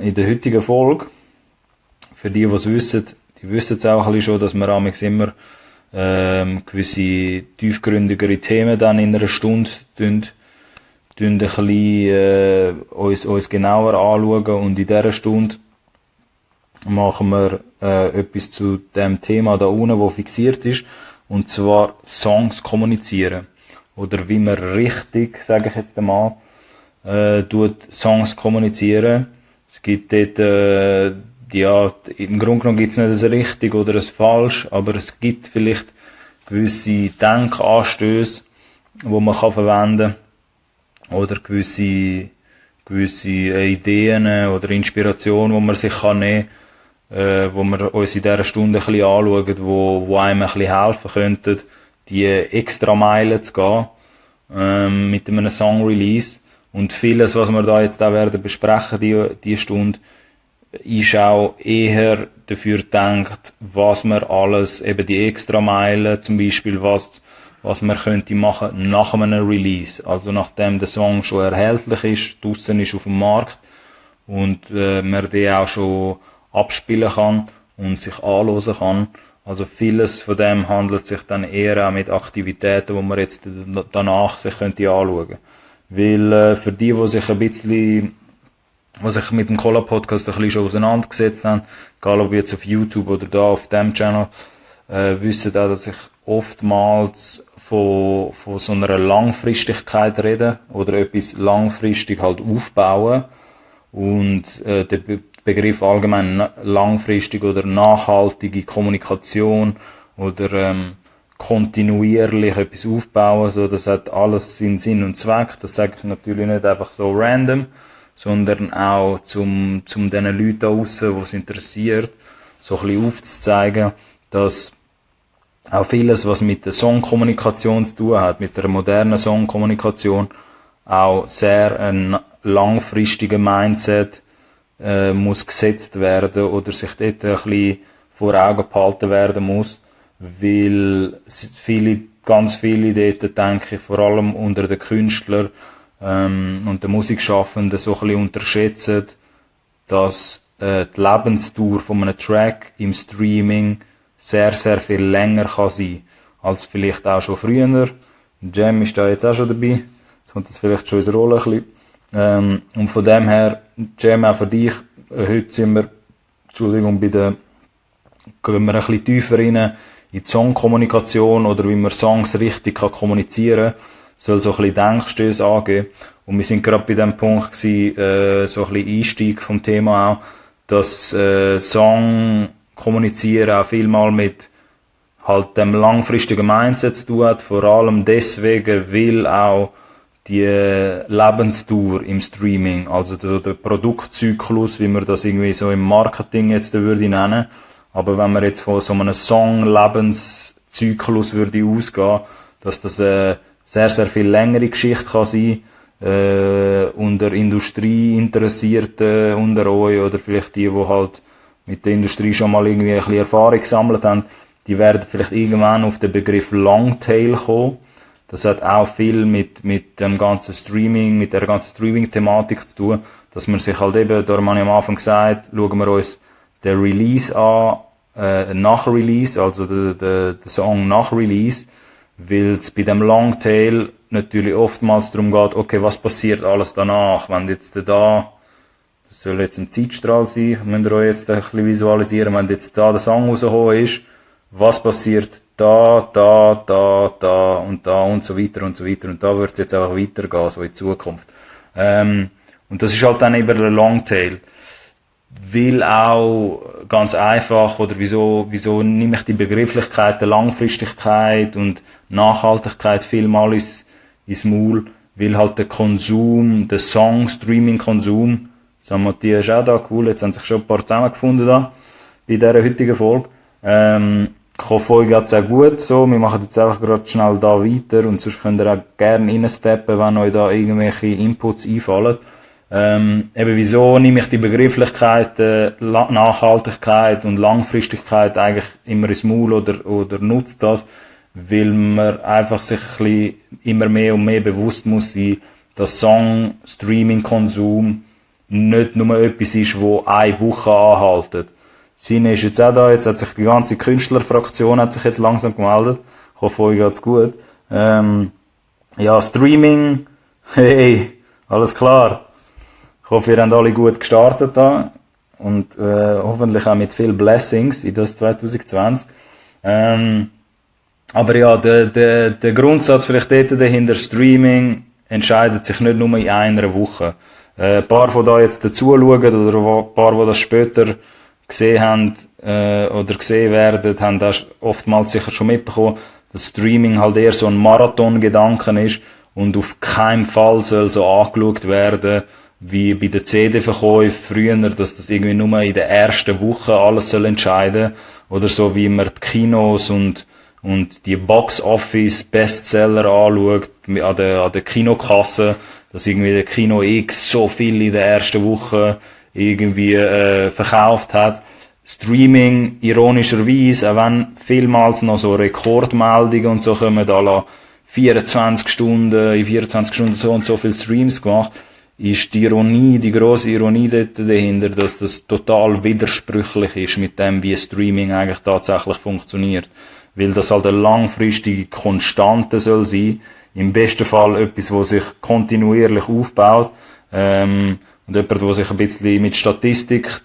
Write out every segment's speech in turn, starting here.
in der heutigen Folge, für die es wissen, die wissen es auch ein bisschen schon, dass wir amigs immer gewisse tiefgründigere Themen dann in einer Stunde ein bisschen, uns genauer anschauen, und in dieser Stunde machen wir etwas zu dem Thema da unten, wo fixiert ist, und zwar Songs kommunizieren. Oder wie man richtig, sage ich jetzt einmal, tut Songs kommunizieren. Es gibt dort, ja, im Grunde genommen gibt es nicht ein richtig oder ein falsch, aber es gibt vielleicht gewisse Denkanstöße, die man verwenden kann, oder gewisse Ideen oder Inspirationen, die man sich nehmen kann, wo wir uns in dieser Stunde ein bisschen anschauen, wo einem ein bisschen helfen könnten, die extra Meilen zu gehen, mit einem Song-Release. Und vieles, was wir da jetzt auch werden besprechen, die Stunde, ist auch eher dafür gedacht, was man alles, eben die extra Meilen, zum Beispiel, was man könnte machen nach einem Release. Also nachdem der Song schon erhältlich ist, draussen ist auf dem Markt, und man den auch schon abspielen kann und sich anhören kann. Also vieles von dem handelt sich dann eher auch mit Aktivitäten, die man jetzt danach sich könnte anschauen. Weil für die sich ein bisschen, was sich mit dem Cola-Podcast ein bisschen schon auseinandergesetzt haben, egal ob jetzt auf YouTube oder da auf dem Channel, wissen auch, dass ich oftmals von so einer Langfristigkeit rede oder etwas langfristig halt aufbauen, und der Begriff allgemein langfristig oder nachhaltige Kommunikation oder kontinuierlich etwas aufbauen, so, das hat alles seinen Sinn und Zweck. Das sage ich natürlich nicht einfach so random, sondern auch zum den Leuten da draussen, die es interessiert, so ein bisschen aufzuzeigen, dass auch vieles, was mit der Songkommunikation zu tun hat, mit der modernen Songkommunikation, auch sehr ein langfristiger Mindset muss gesetzt werden oder sich dort ein bisschen vor Augen behalten werden muss, weil ganz viele dort, denke ich, vor allem unter den Künstlern und den Musikschaffenden so ein bisschen unterschätzen, dass die Lebensdauer von einem Track im Streaming sehr, sehr viel länger kann sein als vielleicht auch schon früher. Jam ist da jetzt auch schon dabei, jetzt kommt das vielleicht schon in unsere Rolle ein bisschen. Und von dem her, Jam, auch für dich, heute sind wir, gehen wir ein bisschen tiefer rein in die Songkommunikation oder wie man Songs richtig kommunizieren kann, soll so ein bisschen Denkstöße angehen. Und wir sind gerade bei dem Punkt gewesen, so ein bisschen Einstieg vom Thema auch, dass Song kommunizieren auch vielmal mit halt dem langfristigen Mindset zu tun hat, vor allem deswegen, weil auch die Lebensdauer im Streaming, also der Produktzyklus, wie man das irgendwie so im Marketing jetzt würde nennen, aber wenn man jetzt von so einem Song-Lebenszyklus würde ausgehen, dass das eine sehr, sehr viel längere Geschichte kann sein, unter Industrieinteressierten unter euch oder vielleicht die halt mit der Industrie schon mal irgendwie ein bisschen Erfahrung gesammelt haben, die werden vielleicht irgendwann auf den Begriff Longtail kommen. Das hat auch viel mit dem ganzen Streaming, mit der ganzen Streaming-Thematik zu tun, dass man sich halt eben, darum habe ich am Anfang gesagt, schauen wir uns den Release an, nach Release, also der Song nach Release, weil es bei dem Longtail natürlich oftmals darum geht, okay, was passiert alles danach, wenn jetzt das soll jetzt ein Zeitstrahl sein, müsst ihr euch jetzt ein bisschen visualisieren, wenn jetzt da der Song rausgekommen ist, was passiert da und so weiter und so weiter, und da wird es jetzt einfach weitergehen, so in Zukunft. Und das ist halt dann eben der Longtail. Weil auch ganz einfach, oder wieso nehme ich die Begrifflichkeit der Langfristigkeit und Nachhaltigkeit vielmal ins Maul, weil halt der Konsum, der Song-Streaming-Konsum, so Matthias ist auch da, cool, jetzt haben sich schon ein paar zusammengefunden da, bei dieser heutigen Folge. Ich hoffe, euch geht's auch gut so. Wir machen jetzt einfach gerade schnell da weiter, und sonst könnt ihr auch gerne reinsteppen, wenn euch da irgendwelche Inputs einfallen. Eben wieso nehme ich die Begrifflichkeiten Nachhaltigkeit und Langfristigkeit eigentlich immer ins Maul oder nutzt das, weil man einfach sich ein bisschen immer mehr und mehr bewusst muss sein, dass Song-Streaming-Konsum nicht nur etwas ist, wo eine Woche anhaltet. Sine ist jetzt auch da, jetzt hat sich die ganze Künstlerfraktion hat sich jetzt langsam gemeldet. Ich hoffe, euch geht's gut. Ja, Streaming, hey, alles klar. Ich hoffe, ihr habt alle gut gestartet da und hoffentlich auch mit viel Blessings in das 2020. Aber ja, der Grundsatz vielleicht dort dahinter Streaming entscheidet sich nicht nur in einer Woche. Ein paar, die da jetzt dazu schauen oder ein paar, die das später gesehen haben oder gesehen werden, haben das oftmals sicher schon mitbekommen, dass Streaming halt eher so ein Marathon-Gedanken ist und auf keinen Fall soll so angeschaut werden wie bei den CD-Verkäufen früher, dass das irgendwie nur in der ersten Woche alles soll entscheiden oder so wie man die Kinos und die Box-Office-Bestseller anschaut an der Kinokasse, dass irgendwie der Kino X so viel in der ersten Woche irgendwie verkauft hat. Streaming, ironischerweise, auch wenn vielmals noch so Rekordmeldungen und so kommen, à la 24 Stunden, in 24 Stunden so und so viele Streams gemacht, ist die Ironie, die grosse Ironie dort dahinter, dass das total widersprüchlich ist mit dem, wie Streaming eigentlich tatsächlich funktioniert. Weil das halt eine langfristige Konstante soll sein. Im besten Fall etwas, was sich kontinuierlich aufbaut. Und jemand, der sich ein bisschen mit Statistik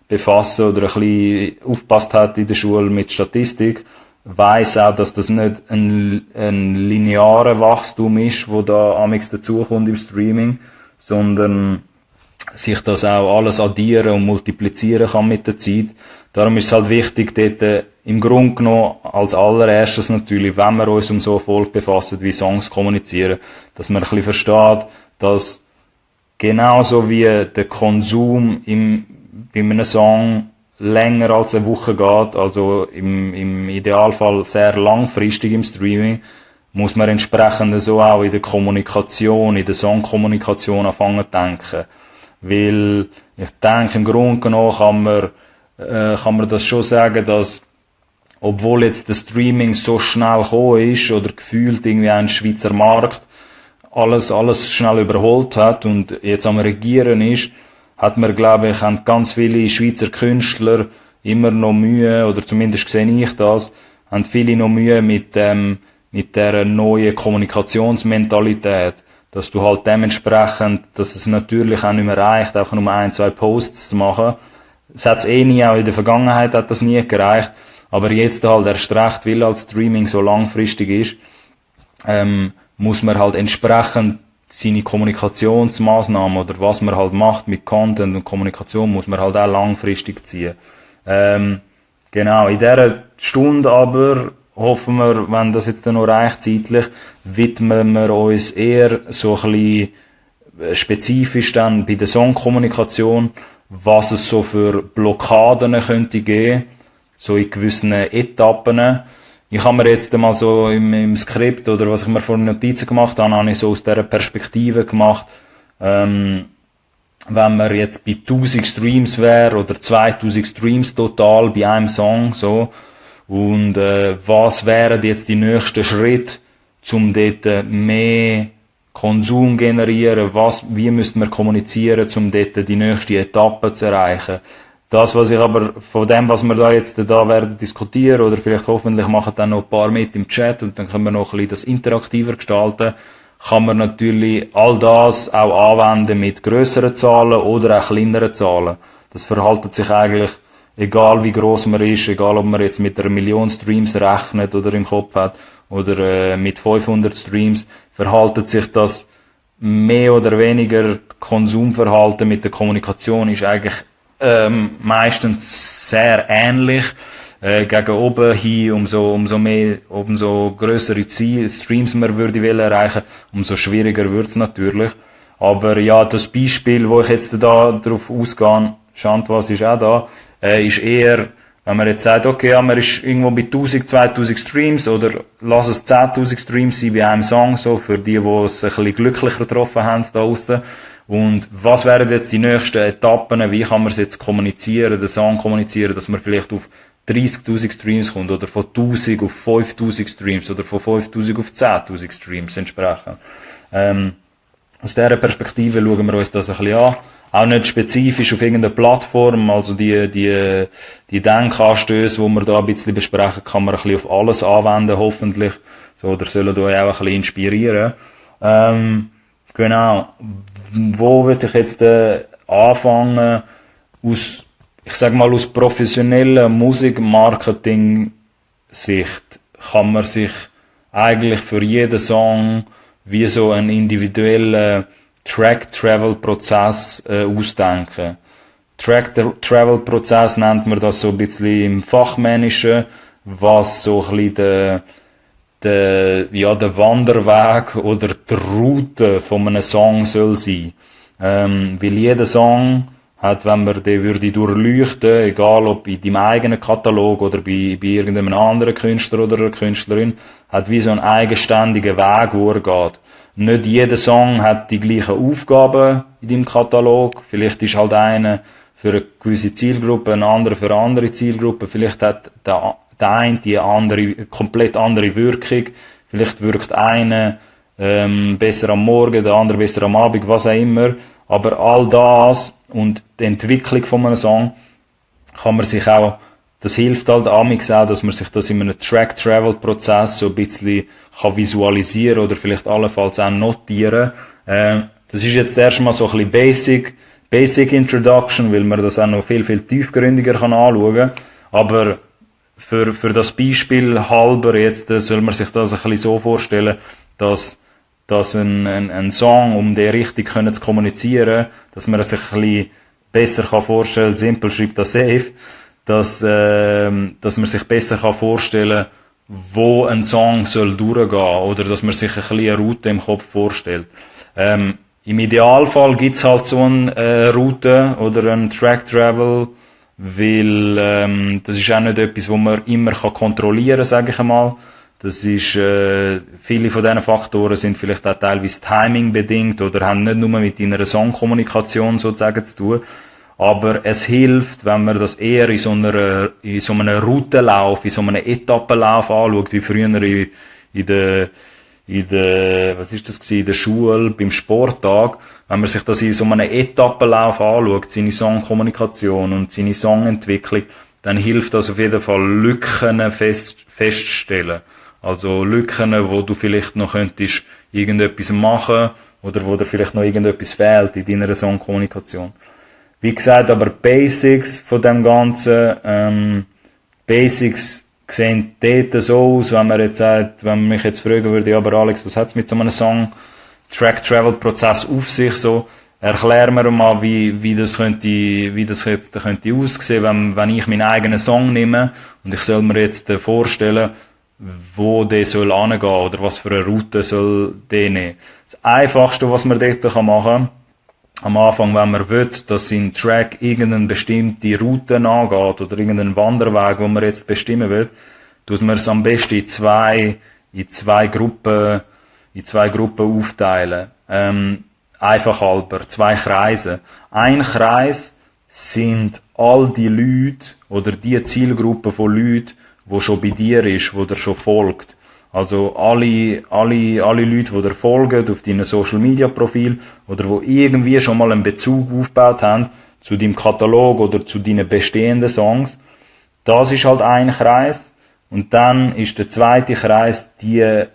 befassen oder ein bisschen aufgepasst hat in der Schule mit Statistik, weiss auch, dass das nicht ein linearer Wachstum ist, wo da amigs dazukommt im Streaming, sondern sich das auch alles addieren und multiplizieren kann mit der Zeit. Darum ist es halt wichtig, dort im Grunde genommen als allererstes natürlich, wenn wir uns um so Erfolg befassen, wie Songs kommunizieren, dass man ein bisschen versteht, dass genauso wie der Konsum bei einem Song länger als eine Woche geht, also im Idealfall sehr langfristig im Streaming, muss man entsprechend so auch in der Kommunikation, in der Songkommunikation anfangen zu denken. Weil ich denke, im Grunde genommen kann man das schon sagen, dass obwohl jetzt der Streaming so schnell gekommen ist oder gefühlt irgendwie ein Schweizer Markt alles schnell überholt hat und jetzt am Regieren ist, hat man, glaube ich, haben ganz viele Schweizer Künstler immer noch Mühe, oder zumindest sehe ich das, haben viele noch Mühe mit der neuen Kommunikationsmentalität, dass du halt dementsprechend, dass es natürlich auch nicht mehr reicht, einfach nur 1, 2 Posts zu machen. Es hat's nie, auch in der Vergangenheit hat das nie gereicht, aber jetzt halt erst recht, weil halt Streaming so langfristig ist, muss man halt entsprechend seine Kommunikationsmaßnahmen oder was man halt macht mit Content und Kommunikation, muss man halt auch langfristig ziehen. Genau, in dieser Stunde aber hoffen wir, wenn das jetzt dann noch reicht zeitlich, widmen wir uns eher so ein bisschen spezifisch dann bei der Songkommunikation, was es so für Blockaden könnte geben, so in gewissen Etappen. Ich habe mir jetzt einmal so im Skript oder was ich mir vor Notizen gemacht habe ich so aus dieser Perspektive gemacht, wenn man jetzt bei 1000 Streams wäre oder 2000 Streams total bei einem Song, so, und was wären jetzt die nächsten Schritte, um dort mehr Konsum generieren, wie müssten wir kommunizieren, um dort die nächste Etappe zu erreichen. Das, was ich aber von dem, was wir da jetzt da werden diskutieren, oder vielleicht hoffentlich machen dann noch ein paar mit im Chat und dann können wir noch ein bisschen das interaktiver gestalten, kann man natürlich all das auch anwenden mit grösseren Zahlen oder auch kleineren Zahlen. Das verhaltet sich eigentlich, egal wie gross man ist, egal ob man jetzt mit 1 Million Streams rechnet oder im Kopf hat, oder mit 500 Streams, verhaltet sich das mehr oder weniger Konsumverhalten mit der Kommunikation ist eigentlich meistens sehr ähnlich. Gegen oben hin, umso grössere Ziele, Streams man würde erreichen, umso schwieriger wird's natürlich. Aber ja, das Beispiel, wo ich jetzt da drauf ausgehe, Chantwas ist auch da, ist eher, wenn man jetzt sagt, okay, ja, man ist irgendwo bei 1000, 2000 Streams, oder lass es 10.000 Streams sein bei einem Song, so, für die es ein bisschen glücklicher getroffen haben da draussen. Und was wären jetzt die nächsten Etappen? Wie kann man es jetzt kommunizieren, den Song kommunizieren, dass man vielleicht auf 30.000 Streams kommt, oder von 1000 auf 5000 Streams, oder von 5000 auf 10.000 Streams entsprechend. Aus dieser Perspektive schauen wir uns das ein bisschen an. Auch nicht spezifisch auf irgendeine Plattform, also die Denkanstöße, die wir da ein bisschen besprechen, kann man ein bisschen auf alles anwenden, hoffentlich. So, oder sollen euch auch ein bisschen inspirieren. Genau. Wo würde ich jetzt anfangen? Ich sag mal, aus professioneller Musikmarketing-Sicht kann man sich eigentlich für jeden Song wie so einen individuellen Track-Travel-Prozess ausdenken. Track-Travel-Prozess nennt man das so ein bisschen im Fachmännischen, was so ein bisschen der Wanderweg oder die Route von einem Song soll sein. Weil jeder Song hat, wenn man den würde durchleuchten, egal ob in deinem eigenen Katalog oder bei irgendeinem anderen Künstler oder einer Künstlerin, hat wie so einen eigenständigen Weg, wo er geht. Nicht jeder Song hat die gleichen Aufgaben in deinem Katalog. Vielleicht ist halt einer für eine gewisse Zielgruppe, ein anderer für eine andere Zielgruppe. Vielleicht hat der eine die andere, komplett andere Wirkung. Vielleicht wirkt einer besser am Morgen, der andere besser am Abend, was auch immer. Aber all das und die Entwicklung von einem Song kann man sich auch, das hilft halt amigs auch, dass man sich das in einem Track-Travel-Prozess so ein bisschen kann visualisieren oder vielleicht allenfalls auch notieren. Das ist jetzt erstmal so ein bisschen Basic Introduction, weil man das auch noch viel tiefgründiger kann anschauen. Aber für das Beispiel halber jetzt soll man sich das ein bisschen so vorstellen, dass ein Song, um den richtig zu kommunizieren, dass man sich ein bisschen besser vorstellen kann, Simple schreibt das safe, dass man sich besser vorstellen kann, wo ein Song soll durchgehen, oder dass man sich ein bisschen eine Route im Kopf vorstellt. Im Idealfall gibt's halt so eine Route oder einen Track Travel, weil das ist auch nicht etwas, wo man immer kontrollieren kann, sage ich einmal. Das ist, viele von diesen Faktoren sind vielleicht auch teilweise Timing bedingt oder haben nicht nur mit einer Songkommunikation sozusagen zu tun. Aber es hilft, wenn man das eher in so einem Routenlauf, in so einem Etappenlauf anschaut, wie früher was ist das gewesen, in der Schule, beim Sporttag. Wenn man sich das in so einem Etappenlauf anschaut, seine Songkommunikation und seine Songentwicklung, dann hilft das auf jeden Fall, Lücken feststellen. Also Lücken, wo du vielleicht noch könntest irgendetwas machen oder wo dir vielleicht noch irgendetwas fehlt in deiner Songkommunikation. Wie gesagt, aber Basics von dem Ganzen, Basics sehen dort so aus, wenn man jetzt sagt, wenn man mich jetzt fragen würde, ja, aber Alex, was hat's mit so einem Song Track-Travel-Prozess auf sich so? Erklär mir mal, wie das jetzt könnte aussehen, wenn ich meinen eigenen Song nehme und ich soll mir jetzt vorstellen, wo der soll angehen oder was für eine Route soll der nehmen. Das Einfachste, was man dort machen kann, am Anfang, wenn man will, dass sein Track irgendeine bestimmte Route angeht oder irgendeinen Wanderweg, wo man jetzt bestimmen will, tut man es am besten in zwei Gruppen aufteilen. Einfach halber, 2 Kreise. Ein Kreis sind all die Leute oder die Zielgruppe von Leuten, wo schon bei dir ist, wo dir schon folgt. Also alle Leute, die dir folgen auf deinem Social Media Profil oder wo irgendwie schon mal einen Bezug aufgebaut haben zu deinem Katalog oder zu deinen bestehenden Songs. Das ist halt ein Kreis. Und dann ist der zweite Kreis die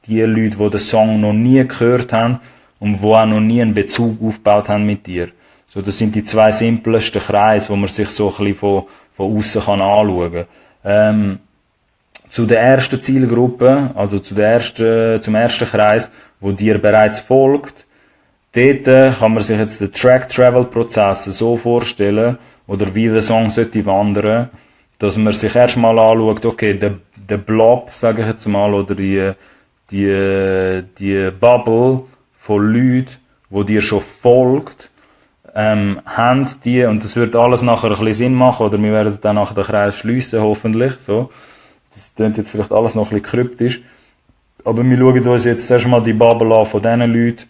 Leute, die den Song noch nie gehört haben und wo auch noch nie einen Bezug aufgebaut haben mit dir. So, das sind die 2 simpelsten Kreise, wo man sich so ein bisschen von aussen anschauen kann. Zu der ersten Zielgruppe, also zum ersten Kreis, wo dir bereits folgt, dort kann man sich jetzt den Track-Travel-Prozess so vorstellen, oder wie der Song sollte wandern, dass man sich erstmal anschaut, okay, der Blob, sage ich jetzt mal, oder die Bubble von Leuten, wo dir schon folgt, haben die, und das wird alles nachher ein bisschen Sinn machen, oder wir werden dann nachher den Kreis schliessen, hoffentlich, so. Das klingt jetzt vielleicht alles noch ein bisschen kryptisch. Aber wir schauen uns jetzt erstmal die Bubble an von diesen Leuten,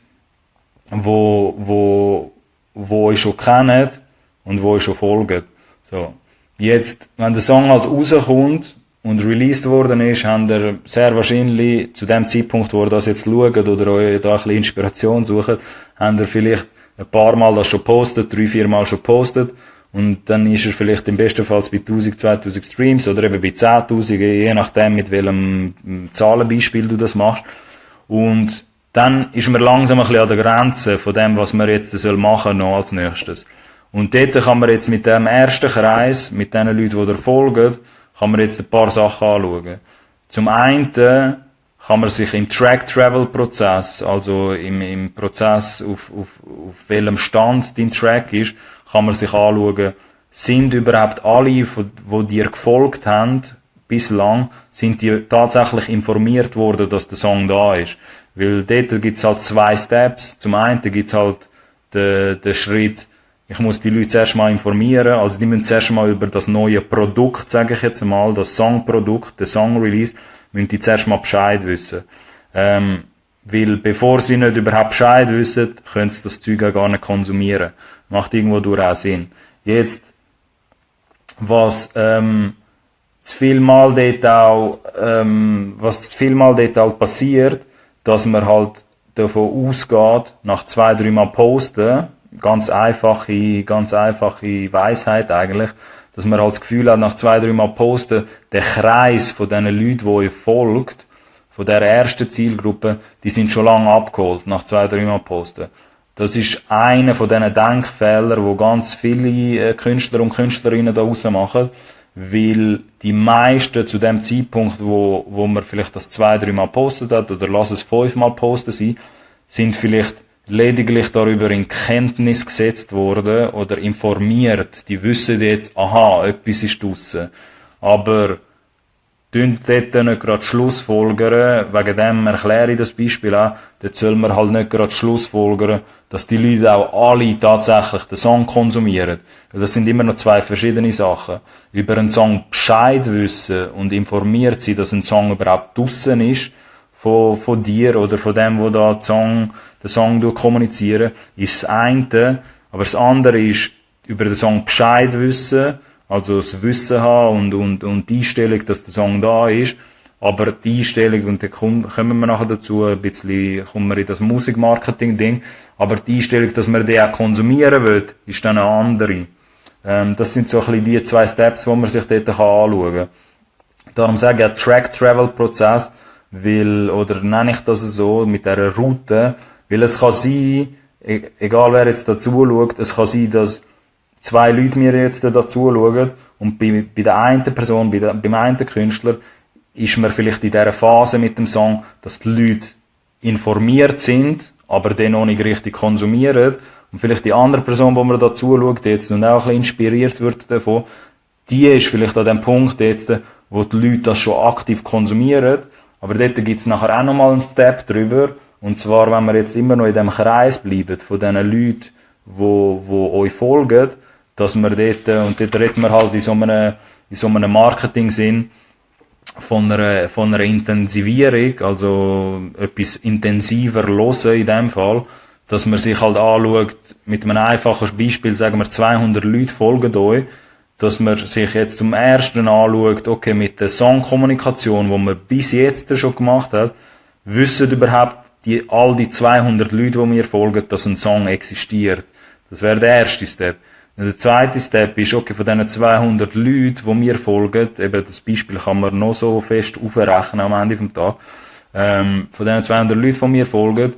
wo euch schon kennt und wo euch schon folgen. So. Jetzt, wenn der Song halt rauskommt und released worden ist, habt ihr sehr wahrscheinlich zu dem Zeitpunkt, wo ihr das jetzt schaut oder euch da ein bisschen Inspiration sucht, habt ihr vielleicht ein paar Mal das schon postet, 3-4 Mal schon postet und dann ist er vielleicht im besten Fall bei 1000, 2000 Streams oder eben bei 10.000, je nachdem mit welchem Zahlenbeispiel du das machst. Und dann ist man langsam ein bisschen an der Grenze von dem, was man jetzt machen soll noch als nächstes. Und dort kann man jetzt mit dem ersten Kreis, mit den Leuten, die da folgen, kann man jetzt ein paar Sachen anschauen. Zum einen kann man sich im Track-Travel-Prozess, also im Prozess, auf welchem Stand dein Track ist, kann man sich anschauen, sind überhaupt alle, die dir gefolgt haben, bislang, sind die tatsächlich informiert worden, dass der Song da ist. Weil dort gibt's halt 2 Steps. Zum einen gibt's halt den Schritt, ich muss die Leute zuerst mal informieren, also die müssen zuerst mal über das neue Produkt, sage ich jetzt mal, das Songprodukt, den Song-Release, müssen die zuerst mal Bescheid wissen. Weil bevor sie nicht überhaupt Bescheid wissen, können sie das Zeug auch gar nicht konsumieren. Macht irgendwo durch auch Sinn. Jetzt, was zu viel Mal dort halt passiert, dass man halt davon ausgeht, nach 2-3 Mal posten, ganz einfache Weisheit eigentlich, dass man halt das Gefühl hat, nach 2-3 Mal posten, der Kreis von diesen Leuten, die euch folgt, von der ersten Zielgruppe, die sind schon lange abgeholt, nach 2-3 Mal posten. Das ist einer von diesen Denkfehlern, wo ganz viele Künstler und Künstlerinnen da draussen machen, weil die meisten zu dem Zeitpunkt, wo man vielleicht das 2-3 Mal postet hat, oder lass es 5 Mal posten sein, sind vielleicht lediglich darüber in Kenntnis gesetzt worden oder informiert. Die wissen jetzt, aha, etwas ist draussen. Aber dort nicht gerade Schlussfolgern, wegen dem erkläre ich das Beispiel auch, dort soll man halt nicht gerade Schlussfolgern, dass die Leute auch alle tatsächlich den Song konsumieren. Weil das sind immer noch 2 verschiedene Sachen. Über einen Song Bescheid wissen und informiert sein, dass ein Song überhaupt draussen ist, von dir oder von dem, wo da den Song kommunizieren, ist das eine. Aber das andere ist, über den Song Bescheid wissen, also das Wissen haben und die Einstellung, dass der Song da ist. Aber die Einstellung, und da kommen wir nachher dazu, ein bisschen, kommen wir in das Musikmarketing-Ding, aber die Einstellung, dass man die auch konsumieren will, ist dann eine andere. Das sind so ein bisschen die 2 Steps, wo man sich dort anschauen kann. Darum sage ich ja Track-Travel-Prozess, oder nenne ich das so, mit dieser Route, weil es kann sein, egal wer jetzt dazu schaut, es kann sein, dass 2 Leute mir jetzt dazu schauen und bei der einen Person, beim einen Künstler, ist man vielleicht in dieser Phase mit dem Song, dass die Leute informiert sind, aber den noch nicht richtig konsumieren. Und vielleicht die andere Person, die man dazu schaut, jetzt und auch ein bisschen inspiriert wird davon, die ist vielleicht an dem Punkt jetzt, wo die Leute das schon aktiv konsumieren. Aber dort gibt's nachher auch nochmal einen Step drüber. Und zwar, wenn wir jetzt immer noch in dem Kreis bleiben, von diesen Leuten, die euch folgen, dass wir dort, und dort reden wir halt in so einem Marketing-Sinn von einer Intensivierung, also etwas intensiver hören in dem Fall, dass man sich halt anschaut, mit einem einfachen Beispiel, sagen wir 200 Leute folgen euch, dass man sich jetzt zum ersten anschaut, okay, mit der Songkommunikation, die man bis jetzt schon gemacht hat, wissen überhaupt all die 200 Leute, die mir folgen, dass ein Song existiert. Das wäre der erste Step. Und der zweite Step ist, okay, von diesen 200 Leuten, die mir folgen, eben das Beispiel kann man noch so fest aufrechnen am Ende vom Tag, von diesen 200 Leuten, die mir folgen,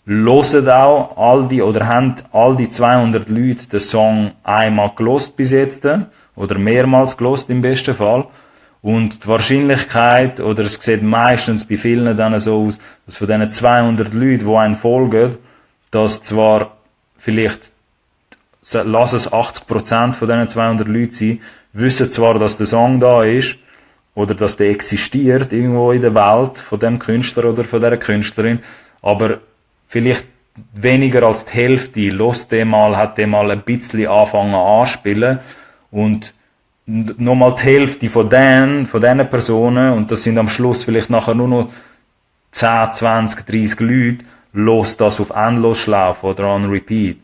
hören auch haben all die 200 Leute den Song einmal gelost bis jetzt, oder mehrmals gelost im besten Fall. Und die Wahrscheinlichkeit, oder es sieht meistens bei vielen dann so aus, dass von diesen 200 Leuten, die einen folgen, dass zwar vielleicht, lass es 80% von diesen 200 Leuten sein, wissen zwar, dass der Song da ist, oder dass der existiert irgendwo in der Welt, von dem Künstler oder von dieser Künstlerin, aber vielleicht weniger als die Hälfte hat den mal ein bisschen anfangen anspielen, und nochmal die Hälfte von diesen Personen, und das sind am Schluss vielleicht nachher nur noch 10, 20, 30 Leute, los das auf Endlosschlaufe oder on Repeat.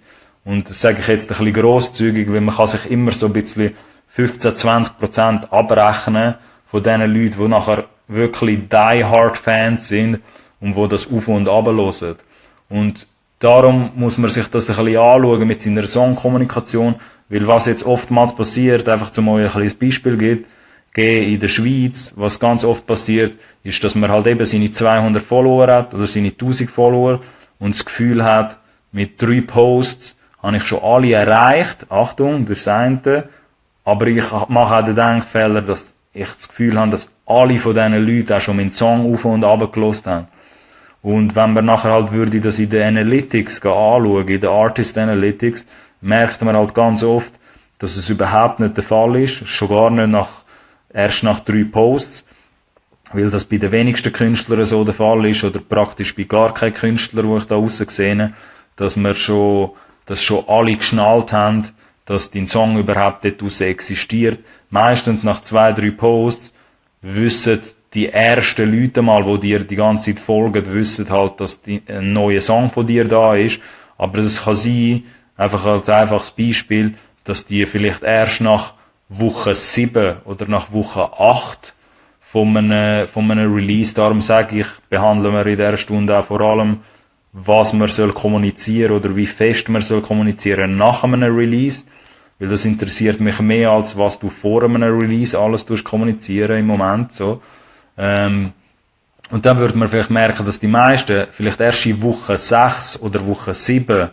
Und das sage ich jetzt ein bisschen grosszügig, weil man kann sich immer so ein bisschen 15-20% abrechnen von diesen Leuten, die nachher wirklich Die-Hard-Fans sind und die das auf und ab hören. Und darum muss man sich das ein bisschen anschauen mit seiner Songkommunikation, weil was jetzt oftmals passiert, einfach zum euch ein kleines Beispiel geben, in der Schweiz, was ganz oft passiert, ist, dass man halt eben seine 200 Follower hat oder seine 1000 Follower und das Gefühl hat, mit 3 Posts habe ich schon alle erreicht. Achtung, das ist das eine. Aber ich mache auch den Denkfehler, dass ich das Gefühl habe, dass alle von diesen Leuten auch schon meinen Song auf und runter gehört haben. Und wenn man nachher halt würde das in den Analytics anschauen, in den Artist Analytics, merkt man halt ganz oft, dass es überhaupt nicht der Fall ist. Schon gar nicht erst nach 3 Posts. Weil das bei den wenigsten Künstlern so der Fall ist, oder praktisch bei gar keinen Künstlern, die ich da draussen sehe, dass schon alle geschnallt haben, dass dein Song überhaupt dort draussen existiert. Meistens nach 2, 3 Posts wissen die ersten Leute mal, die dir die ganze Zeit folgen, wissen halt, dass ein neuer Song von dir da ist. Aber es kann sein, einfach als einfaches Beispiel, dass die vielleicht erst nach Woche 7 oder nach Woche 8 von einem Release, darum sage ich, behandeln wir in dieser Stunde auch vor allem, was man soll kommunizieren oder wie fest man soll kommunizieren nach einem Release, weil das interessiert mich mehr, als was du vor einem Release alles kommunizieren im Moment, so. Und dann würde man vielleicht merken, dass die meisten vielleicht erst in Woche 6 oder Woche 7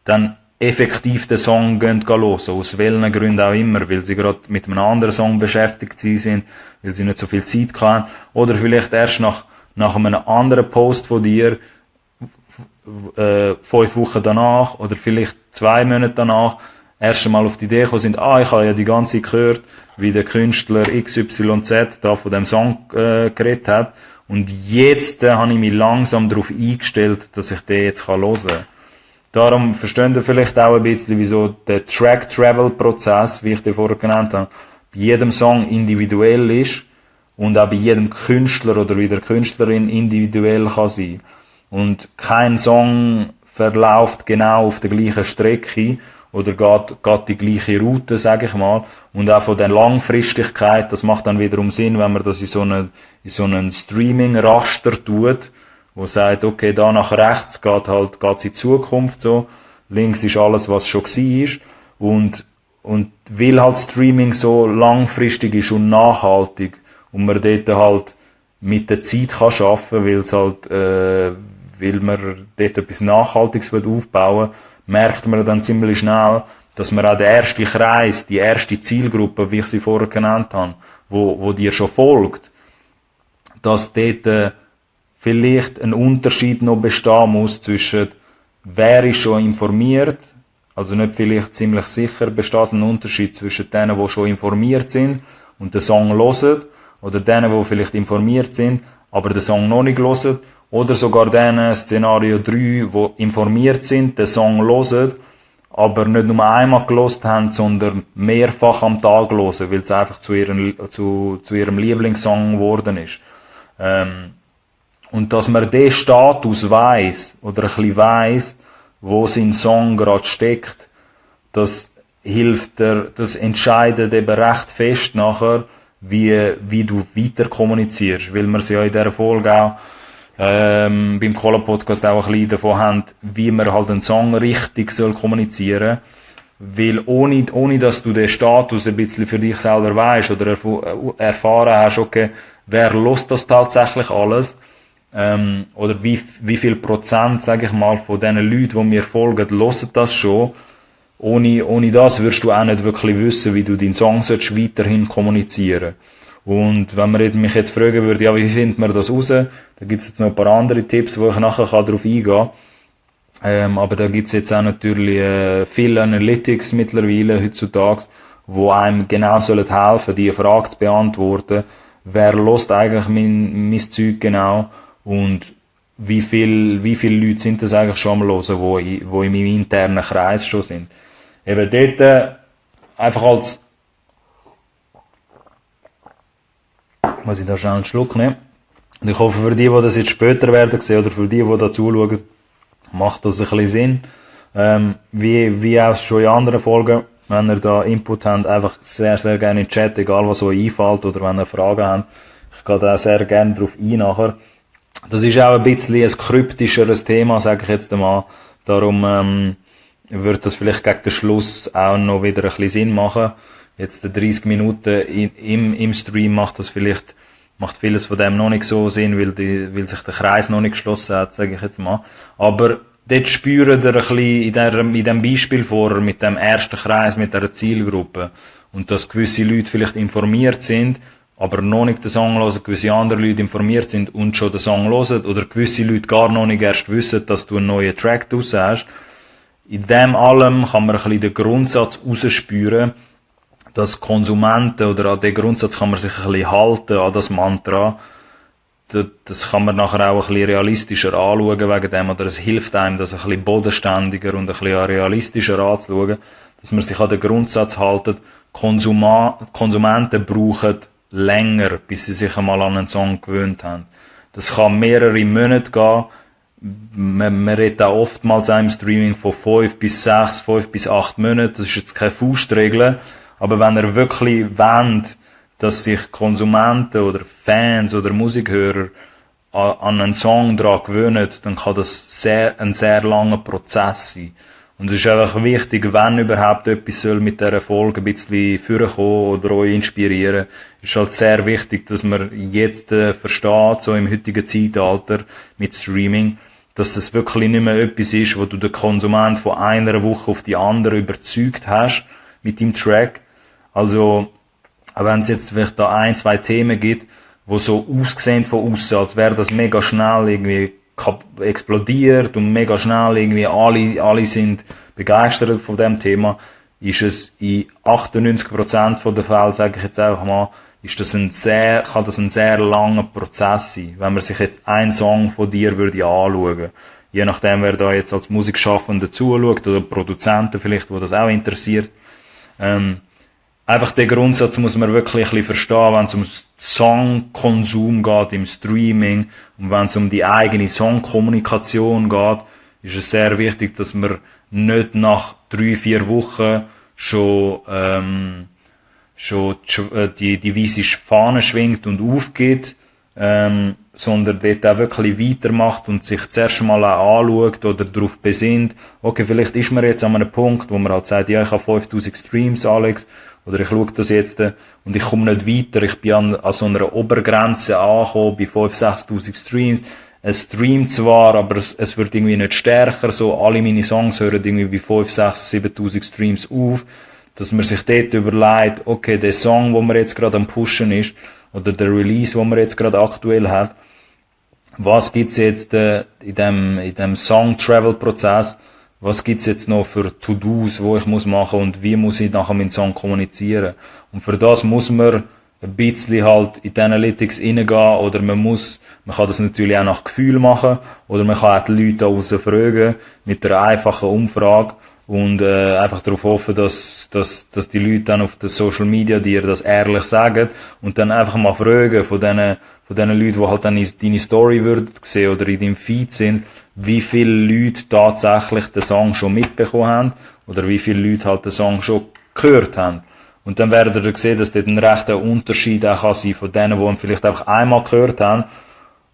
dann effektiv den Song hören, aus welchen Gründen auch immer, weil sie gerade mit einem anderen Song beschäftigt sind, weil sie nicht so viel Zeit haben, oder vielleicht erst nach einem anderen Post von dir, 5 Wochen danach, oder vielleicht 2 Monate danach, erst einmal auf die Idee gekommen sind, ich habe ja die ganze Zeit gehört, wie der Künstler XYZ da von dem Song geredet hat, und jetzt habe ich mich langsam darauf eingestellt, dass ich den jetzt hören kann. Darum versteht ihr vielleicht auch ein bisschen, wieso der Track-Travel-Prozess, wie ich den vorher genannt habe, bei jedem Song individuell ist und auch bei jedem Künstler oder wie der Künstlerin individuell kann sein. Und kein Song verläuft genau auf der gleichen Strecke oder geht die gleiche Route, sage ich mal. Und auch von der Langfristigkeit, das macht dann wiederum Sinn, wenn man das in so einen Streaming-Raster tut, wo sagt, okay, da nach rechts geht's in die Zukunft so, links ist alles, was schon war. Und weil halt Streaming so langfristig ist und nachhaltig und man dort halt mit der Zeit kann arbeiten, weil man dort etwas Nachhaltiges aufbauen will, merkt man dann ziemlich schnell, dass man auch den ersten Kreis, die erste Zielgruppe, wie ich sie vorher genannt habe, wo dir schon folgt, dass dort vielleicht ein Unterschied noch bestehen muss zwischen wer ist schon informiert, also nicht vielleicht ziemlich sicher besteht ein Unterschied zwischen denen, die schon informiert sind und den Song hören, oder denen, die vielleicht informiert sind, aber den Song noch nicht hören, oder sogar denen, Szenario 3, die informiert sind, den Song hören, aber nicht nur einmal gehört haben, sondern mehrfach am Tag hören, weil es einfach zu ihrem Lieblingssong geworden ist. Und dass man den Status weiss, oder ein bisschen weiss, wo sein Song gerade steckt, das hilft dir, das entscheidet eben recht fest nachher, wie du weiter kommunizierst, weil wir es ja in dieser Folge auch beim Cola-Podcast auch ein bisschen davon haben, wie man halt einen Song richtig soll kommunizieren, weil ohne dass du den Status ein bisschen für dich selber weißt oder erfahren hast, okay, wer hört das tatsächlich alles, oder wie viel Prozent, sage ich mal, von den Leuten, die mir folgen, hören das schon. Ohne das wirst du auch nicht wirklich wissen, wie du deinen Song weiterhin kommunizieren. Und wenn man mich jetzt fragen würde, ja, wie findet man das raus? Da gibt's jetzt noch ein paar andere Tipps, wo ich nachher darauf eingehen kann. Aber da gibt's jetzt auch natürlich viele Analytics mittlerweile heutzutage, wo einem genau sollen helfen, diese Frage zu beantworten. Wer hört eigentlich mein Zeug genau? Und wie viele Leute sind das eigentlich schon am hören, wo in meinem internen Kreis schon sind. Eben dort einfach als, muss ich da schnell einen Schluck nehmen. Und ich hoffe, für die das jetzt später werden sehen, oder für die da zuschauen, macht das ein bisschen Sinn. Wie auch schon in anderen Folgen, wenn ihr da Input habt, einfach sehr, sehr gerne in den Chat, egal was euch einfällt oder wenn ihr Fragen habt. Ich gehe da sehr gerne drauf ein nachher. Das ist auch ein bisschen ein kryptischeres Thema, sage ich jetzt einmal. Darum wird das vielleicht gegen den Schluss auch noch wieder ein bisschen Sinn machen. Jetzt 30 Minuten im Stream macht vieles von dem noch nicht so Sinn, weil sich der Kreis noch nicht geschlossen hat, sage ich jetzt mal. Aber dort spüren wir ein bisschen in dem Beispiel vorher mit dem ersten Kreis, mit der Zielgruppe. Und dass gewisse Leute vielleicht informiert sind, aber noch nicht den Song hören, gewisse andere Leute informiert sind und schon den Song hören, oder gewisse Leute gar noch nicht erst wissen, dass du einen neuen Track draussen hast. In dem allem kann man ein bisschen den Grundsatz rausspüren, dass Konsumenten, oder an den Grundsatz kann man sich ein bisschen halten, an das Mantra. Das kann man nachher auch ein bisschen realistischer anschauen wegen dem, oder es hilft einem, das ein bisschen bodenständiger und ein bisschen realistischer anzuschauen, dass man sich an den Grundsatz haltet, Konsumenten brauchen länger, bis sie sich einmal an einen Song gewöhnt haben. Das kann mehrere Monate gehen. Man redet auch oftmals im Streaming von 5 bis 6, 5 bis 8 Monaten. Das ist jetzt keine Faustregel. Aber wenn ihr wirklich wollt, dass sich Konsumenten oder Fans oder Musikhörer an einen Song dran gewöhnen, dann kann das ein sehr langer Prozess sein. Und es ist einfach wichtig, wenn überhaupt etwas soll mit dieser Folge ein bisschen vorkommen oder euch inspirieren, ist halt sehr wichtig, dass man jetzt versteht, so im heutigen Zeitalter mit Streaming, dass es wirklich nicht mehr etwas ist, wo du den Konsument von einer Woche auf die andere überzeugt hast mit dem Track. Also, auch wenn es jetzt vielleicht da 1, 2 Themen gibt, wo so aussehen von außen, als wäre das mega schnell irgendwie explodiert und mega schnell irgendwie alle sind begeistert von dem Thema, ist es in 98% der Fälle, sage ich jetzt einfach mal, kann das ein sehr langer Prozess sein, wenn man sich jetzt einen Song von dir würde anschauen. Je nachdem, wer da jetzt als Musikschaffender zuschaut oder Produzenten vielleicht, wo das auch interessiert. Einfach den Grundsatz muss man wirklich ein bisschen verstehen, wenn es um Songkonsum geht im Streaming und wenn es um die eigene Songkommunikation geht, ist es sehr wichtig, dass man nicht nach 3, 4 Wochen schon die weisse Fahne schwingt und aufgeht, sondern dort auch wirklich weitermacht und sich zuerst mal auch anschaut oder darauf besinnt, okay, vielleicht ist man jetzt an einem Punkt, wo man halt sagt, ja, ich habe 5000 Streams, Alex, oder ich schaue das jetzt und ich komme nicht weiter, ich bin an so einer Obergrenze angekommen, bei 5.000, 6.000 Streams. Es streamt zwar, aber es wird irgendwie nicht stärker, so alle meine Songs hören irgendwie bei 5, 6, 7.000 Streams auf, dass man sich dort überlegt, okay, der Song, wo man jetzt gerade am Pushen ist, oder der Release, wo man jetzt gerade aktuell hat, was gibt's jetzt in dem Song-Travel-Prozess, was gibt's jetzt noch für To-Dos, wo ich muss machen und wie muss ich nachher meinen Song kommunizieren. Und für das muss man ein bisschen halt in die Analytics reingehen, oder man kann das natürlich auch nach Gefühl machen, oder man kann auch die Leute da raus fragen, mit einer einfachen Umfrage, und einfach darauf hoffen, dass die Leute dann auf den Social Media dir das ehrlich sagen, und dann einfach mal fragen von diesen Leuten, die halt dann in deine Story würden sehen oder in deinem Feed sind, wie viele Leute tatsächlich den Song schon mitbekommen haben, oder wie viele Leute halt den Song schon gehört haben. Und dann werdet ihr sehen, dass dort ein rechter Unterschied auch kann sein von denen, die ihn vielleicht einfach einmal gehört haben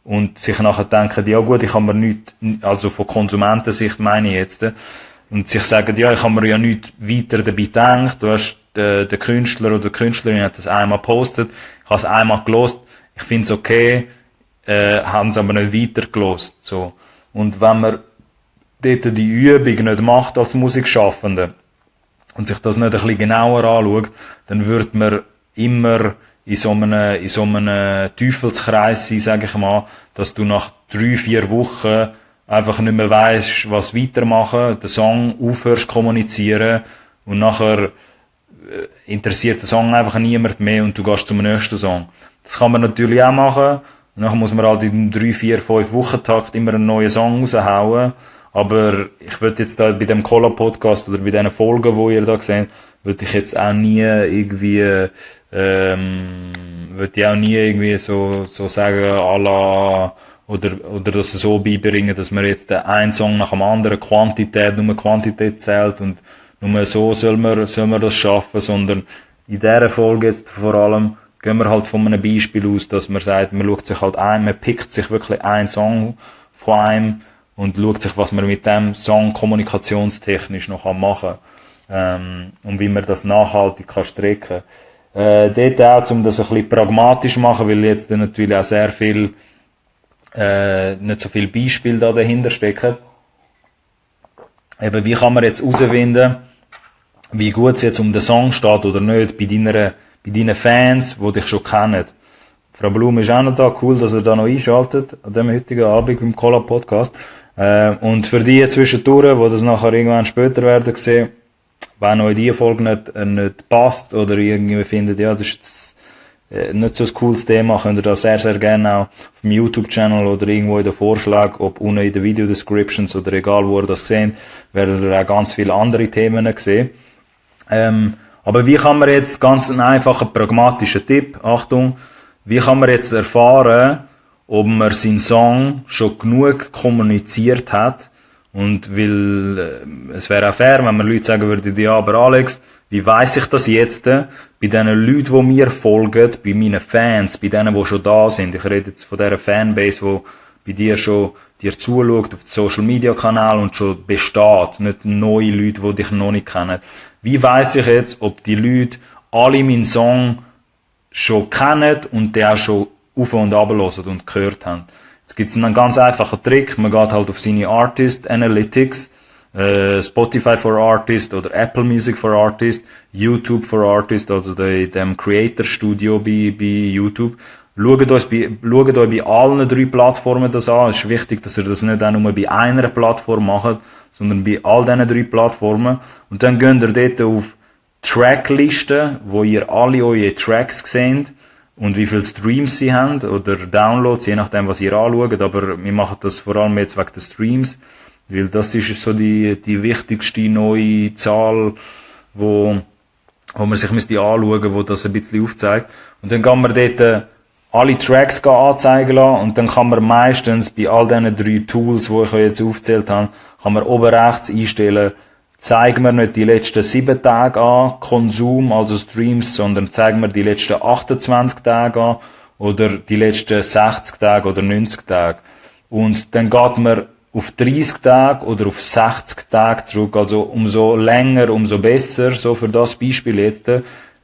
und sich nachher denken, ja gut, ich habe mir nichts, also von Konsumentensicht meine ich jetzt, und sich sagen, ja, ich habe mir ja nichts weiter dabei gedacht, du hast, der Künstler oder die Künstlerin hat das einmal gepostet, ich habe es einmal gelost, ich finde es okay, haben es aber nicht weiter gelost, so. Und wenn man dort die Übung nicht macht als Musikschaffende und sich das nicht ein bisschen genauer anschaut, dann wird man immer in so einem Teufelskreis sein, sage ich mal, dass du nach 3, 4 Wochen einfach nicht mehr weisst, was weitermachen, den Song aufhörst kommunizieren und nachher interessiert der Song einfach niemand mehr und du gehst zum nächsten Song. Das kann man natürlich auch machen. Und nachher muss man halt in 3, 4, 5 Wochentakt immer einen neuen Song raushauen. Aber ich würde jetzt da bei dem Cola-Podcast oder bei diesen Folgen, wo ihr da seht, würde ich jetzt auch nie irgendwie, würde ich auch nie irgendwie so sagen, à la, oder das so beibringen, dass man jetzt einen Song nach dem anderen, nur Quantität zählt und nur so soll man das schaffen, sondern in dieser Folge jetzt vor allem gehen wir halt von einem Beispiel aus, dass man sagt, man schaut sich halt man pickt sich wirklich einen Song von einem und schaut sich, was man mit dem Song kommunikationstechnisch noch machen kann, und wie man das nachhaltig kann strecken. Dort auch, um das ein bisschen pragmatisch zu machen, weil jetzt dann natürlich auch sehr viel, nicht so viel Beispiele da dahinter stecken. Eben, wie kann man jetzt herausfinden, wie gut es jetzt um den Song steht oder nicht, bei deinen Fans, die dich schon kennen. Frau Blum ist auch noch da, cool, dass ihr da noch einschaltet, an dem heutigen Abend im Cola Podcast. Und für die zwischendurch, die das nachher irgendwann später werden sehen, wenn euch diese Folge nicht passt oder irgendwie findet, ja, das ist jetzt, nicht so ein cooles Thema, könnt ihr das sehr, sehr gerne auch auf dem YouTube-Channel oder irgendwo in den Vorschlägen, ob unten in den Video-Descriptions oder egal wo ihr das seht, werdet ihr auch ganz viele andere Themen sehen. Aber wie kann man jetzt ganz einen einfachen, pragmatischen Tipp, Achtung, wie kann man jetzt erfahren, ob man seinen Song schon genug kommuniziert hat? Und weil, es wäre auch fair, wenn man Leute sagen würden, ja, aber Alex, wie weiss ich das jetzt? Bei den Leuten, die mir folgen, bei meinen Fans, bei denen, die schon da sind. Ich rede jetzt von dieser Fanbase, die bei dir schon dir zuschaut auf den Social Media Kanal und schon besteht. Nicht neue Leute, die dich noch nicht kennen. Wie weiss ich jetzt, ob die Leute alle meinen Song schon kennen und den auch schon auf und runter hören und gehört haben? Jetzt gibt's einen ganz einfachen Trick. Man geht halt auf seine Artist Analytics, Spotify for Artist oder Apple Music for Artist, YouTube for Artist, also dem Creator Studio bei YouTube. Schaut euch bei allen 3 Plattformen das an. Es ist wichtig, dass ihr das nicht auch nur bei einer Plattform macht, sondern bei all diesen 3 Plattformen. Und dann geht ihr dort auf Tracklisten, wo ihr alle eure Tracks seht und wie viele Streams sie haben oder Downloads, je nachdem, was ihr anschaut. Aber wir machen das vor allem jetzt wegen den Streams, weil das ist so die wichtigste neue Zahl, wo man sich müsste anschauen, wo das ein bisschen aufzeigt. Und dann kann man dort alle Tracks anzeigen lassen und dann kann man meistens bei all diesen 3 Tools, die ich euch jetzt aufgezählt habe, kann man oben rechts einstellen, zeigen wir nicht die letzten 7 Tage an, Konsum, also Streams, sondern zeigen wir die letzten 28 Tage an oder die letzten 60 Tage oder 90 Tage. Und dann geht man auf 30 Tage oder auf 60 Tage zurück, also umso länger, umso besser, so für das Beispiel jetzt,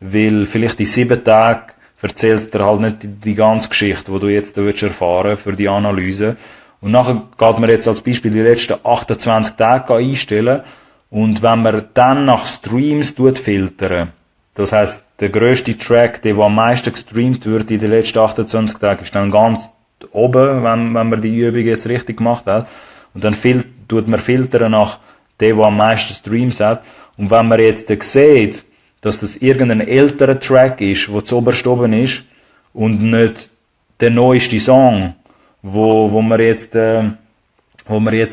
weil vielleicht die 7 Tage erzählst dir halt nicht die ganze Geschichte, die du jetzt erfahren willst für die Analyse. Und nachher geht man jetzt als Beispiel die letzten 28 Tage einstellen. Und wenn man dann nach Streams filtern, das heisst, der grösste Track, der am meisten gestreamt wird in den letzten 28 Tagen, ist dann ganz oben, wenn man die Übung jetzt richtig gemacht hat. Und dann tut man filtern nach dem, der am meisten Streams hat. Und wenn man jetzt sieht, dass das irgendein älterer Track ist, der zuoberst oben ist, und nicht der neueste Song, wo man jetzt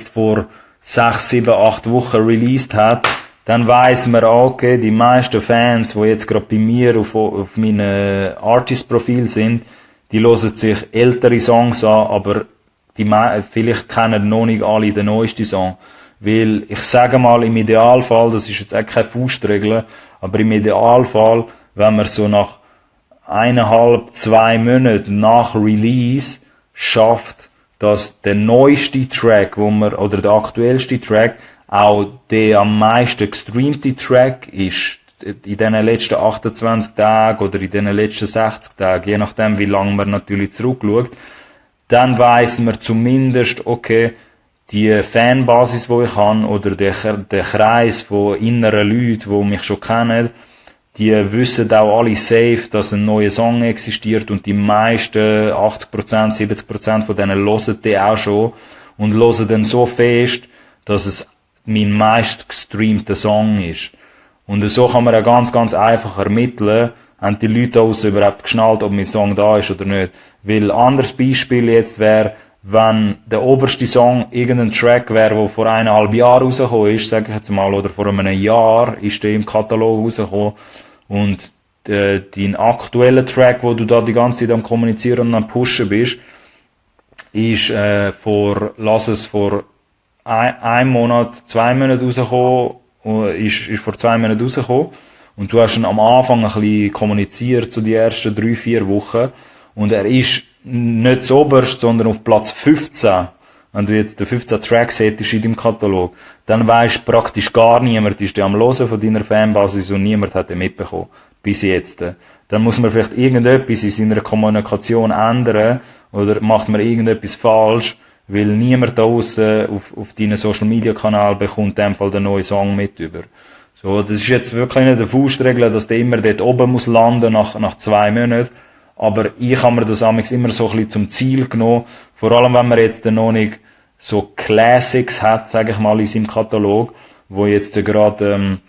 vor 6, 7, 8 Wochen released hat, dann weiss man, okay, die meisten Fans, die jetzt gerade bei mir auf meinem Artist-Profil sind, die hören sich ältere Songs an, aber vielleicht kennen noch nicht alle den neuesten Song. Weil, ich sage mal, im Idealfall, das ist jetzt auch keine Faustregel, aber im Idealfall, wenn man so nach 1,5, 2 Monaten nach Release schafft, dass der neueste Track, oder der aktuellste Track, auch der am meisten gestreamte Track ist, in den letzten 28 Tagen oder in den letzten 60 Tagen, je nachdem, wie lange man natürlich zurückschaut, dann weiss man zumindest, okay, die Fanbasis, die ich habe, oder der Kreis von inneren Leuten, die mich schon kennen, die wissen auch alle safe, dass ein neuer Song existiert und die meisten, 80%, 70% von denen hören den auch schon und hören den so fest, dass es mein meist gestreamter Song ist. Und so kann man auch ganz, ganz einfach ermitteln, haben die Leute aussen überhaupt geschnallt, ob mein Song da ist oder nicht. Weil anderes Beispiel jetzt wäre, wenn der oberste Song irgendein Track wäre, der vor 1,5 Jahren rausgekommen ist, sag ich jetzt mal, oder vor einem Jahr ist der im Katalog rausgekommen und dein aktueller Track, wo du da die ganze Zeit am Kommunizieren und am Pushen bist, ist vor einem Monat, 2 Monaten rausgekommen ist vor 2 Monaten rausgekommen. Und du hast ihn am Anfang ein bisschen kommuniziert, so die ersten 3-4 Wochen. Und er ist nicht zuoberst, sondern auf Platz 15. Wenn du jetzt 15 Tracks hättest in deinem Katalog, dann weisst praktisch gar niemand, ist der am Hören von deiner Fanbasis und niemand hat den mitbekommen. Bis jetzt. Dann muss man vielleicht irgendetwas in seiner Kommunikation ändern, oder macht man irgendetwas falsch, weil niemand da aussen auf deinen Social Media Kanal bekommt in dem Fall den neuen Song mit über. So, das ist jetzt wirklich nicht eine Faustregel, dass der immer dort oben muss landen nach 2 Monaten. Aber ich habe mir das amigs immer so ein bisschen zum Ziel genommen. Vor allem, wenn man jetzt noch nicht so Classics hat, sage ich mal, in seinem Katalog, wo jetzt gerade,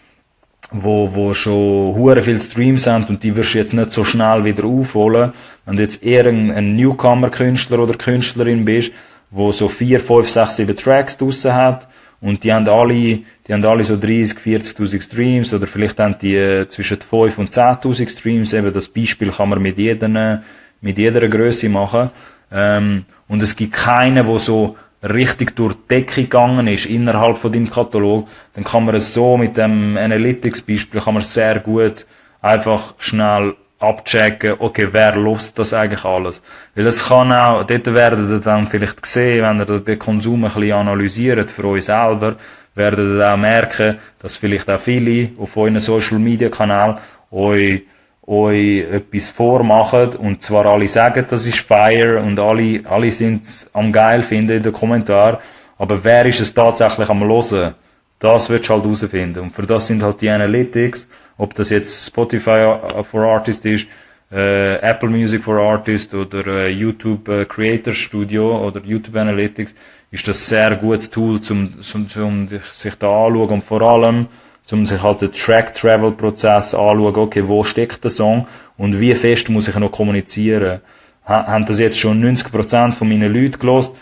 wo schon hure viel Streams haben und die wirst du jetzt nicht so schnell wieder aufholen. Wenn du jetzt eher ein Newcomer-Künstler oder Künstlerin bist, wo so 4, 5, 6, 7 Tracks draussen hat, und die haben alle so 30, 40.000 Streams, oder vielleicht haben die zwischen 5 und 10.000 Streams. Eben das Beispiel kann man mit jeder Grösse machen. Und es gibt keinen, wo so richtig durch die Decke gegangen ist innerhalb von deinem Katalog. Dann kann man es so mit dem Analytics-Beispiel kann man sehr gut einfach schnell abchecken, okay, wer lost das eigentlich alles? Weil es kann auch, dort werdet ihr dann vielleicht sehen, wenn ihr den Konsum ein bisschen analysiert für euch selber, werdet ihr auch merken, dass vielleicht auch viele auf euren Social Media Kanal euch etwas vormachen, und zwar alle sagen, das ist Fire, und alle sind's am geil finden in den Kommentaren, aber wer ist es tatsächlich am Hören? Das willst du halt herausfinden. Und für das sind halt die Analytics, ob das jetzt Spotify for Artists ist, Apple Music for Artists oder YouTube Creator Studio oder YouTube Analytics, ist das sehr gutes Tool, um sich da anzuschauen, und vor allem, um sich halt den Track-Travel-Prozess anzuschauen, okay, wo steckt der Song und wie fest muss ich noch kommunizieren. Haben das jetzt schon 90% von meinen Leuten gelost,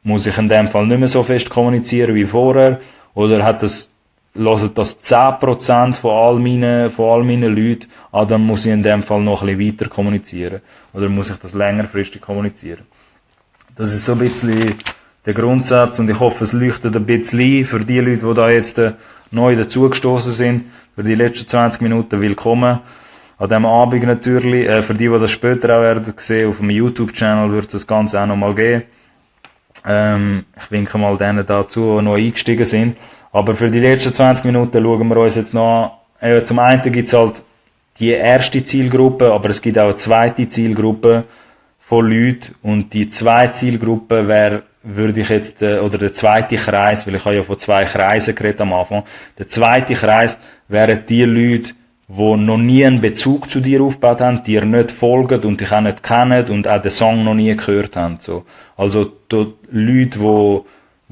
muss ich in dem Fall nicht mehr so fest kommunizieren wie vorher, oder hören das 10% von all meinen Leuten, dann muss ich in dem Fall noch ein bisschen weiter kommunizieren. Oder muss ich das längerfristig kommunizieren. Das ist so ein bisschen der Grundsatz, und ich hoffe, es leuchtet ein bisschen ein für die Leute, die da jetzt neu dazugestoßen sind. Für die letzten 20 Minuten willkommen. An diesem Abend natürlich. Für die das später auch werden sehen, auf dem YouTube-Channel wird es das Ganze auch nochmal geben. Ich winke mal denen dazu, die neu eingestiegen sind. Aber für die letzten 20 Minuten schauen wir uns jetzt noch an. Zum einen gibt's halt die erste Zielgruppe, aber es gibt auch eine zweite Zielgruppe von Leuten. Und die zweite Zielgruppe würde ich jetzt, oder der zweite Kreis, weil ich habe ja von 2 Kreisen geredet am Anfang. Der zweite Kreis wären die Leute, die noch nie einen Bezug zu dir aufgebaut haben, dir nicht folgen und dich auch nicht kennen und auch den Song noch nie gehört haben. So. Also die Leute, die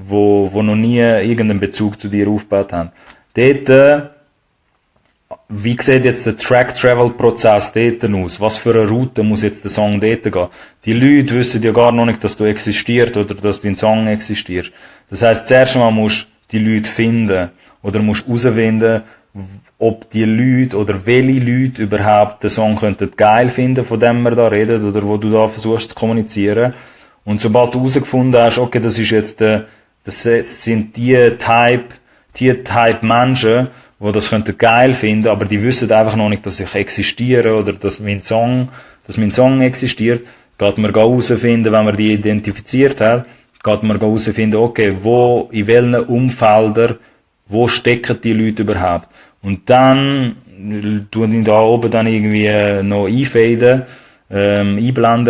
noch nie irgendeinen Bezug zu dir aufgebaut haben. Dort, wie sieht jetzt der Track-Travel-Prozess dort aus? Was für eine Route muss jetzt der Song dort gehen? Die Leute wissen ja gar noch nicht, dass du existierst oder dass dein Song existiert. Das heisst, zuerst einmal musst du die Leute finden oder musst herausfinden, ob die Leute oder welche Leute überhaupt den Song könnten geil finden, von dem wir da reden oder wo du da versuchst zu kommunizieren. Und sobald du herausgefunden hast, okay, das ist jetzt das sind die Type Menschen, die das könnten geil finden, aber die wissen einfach noch nicht, dass ich existiere oder dass mein Song existiert, geht man herausfinden, wenn man die identifiziert hat, geht man herausfinden, okay, in welchen Umfeldern, wo stecken die Leute überhaupt? Und dann tun die da oben dann irgendwie noch einblenden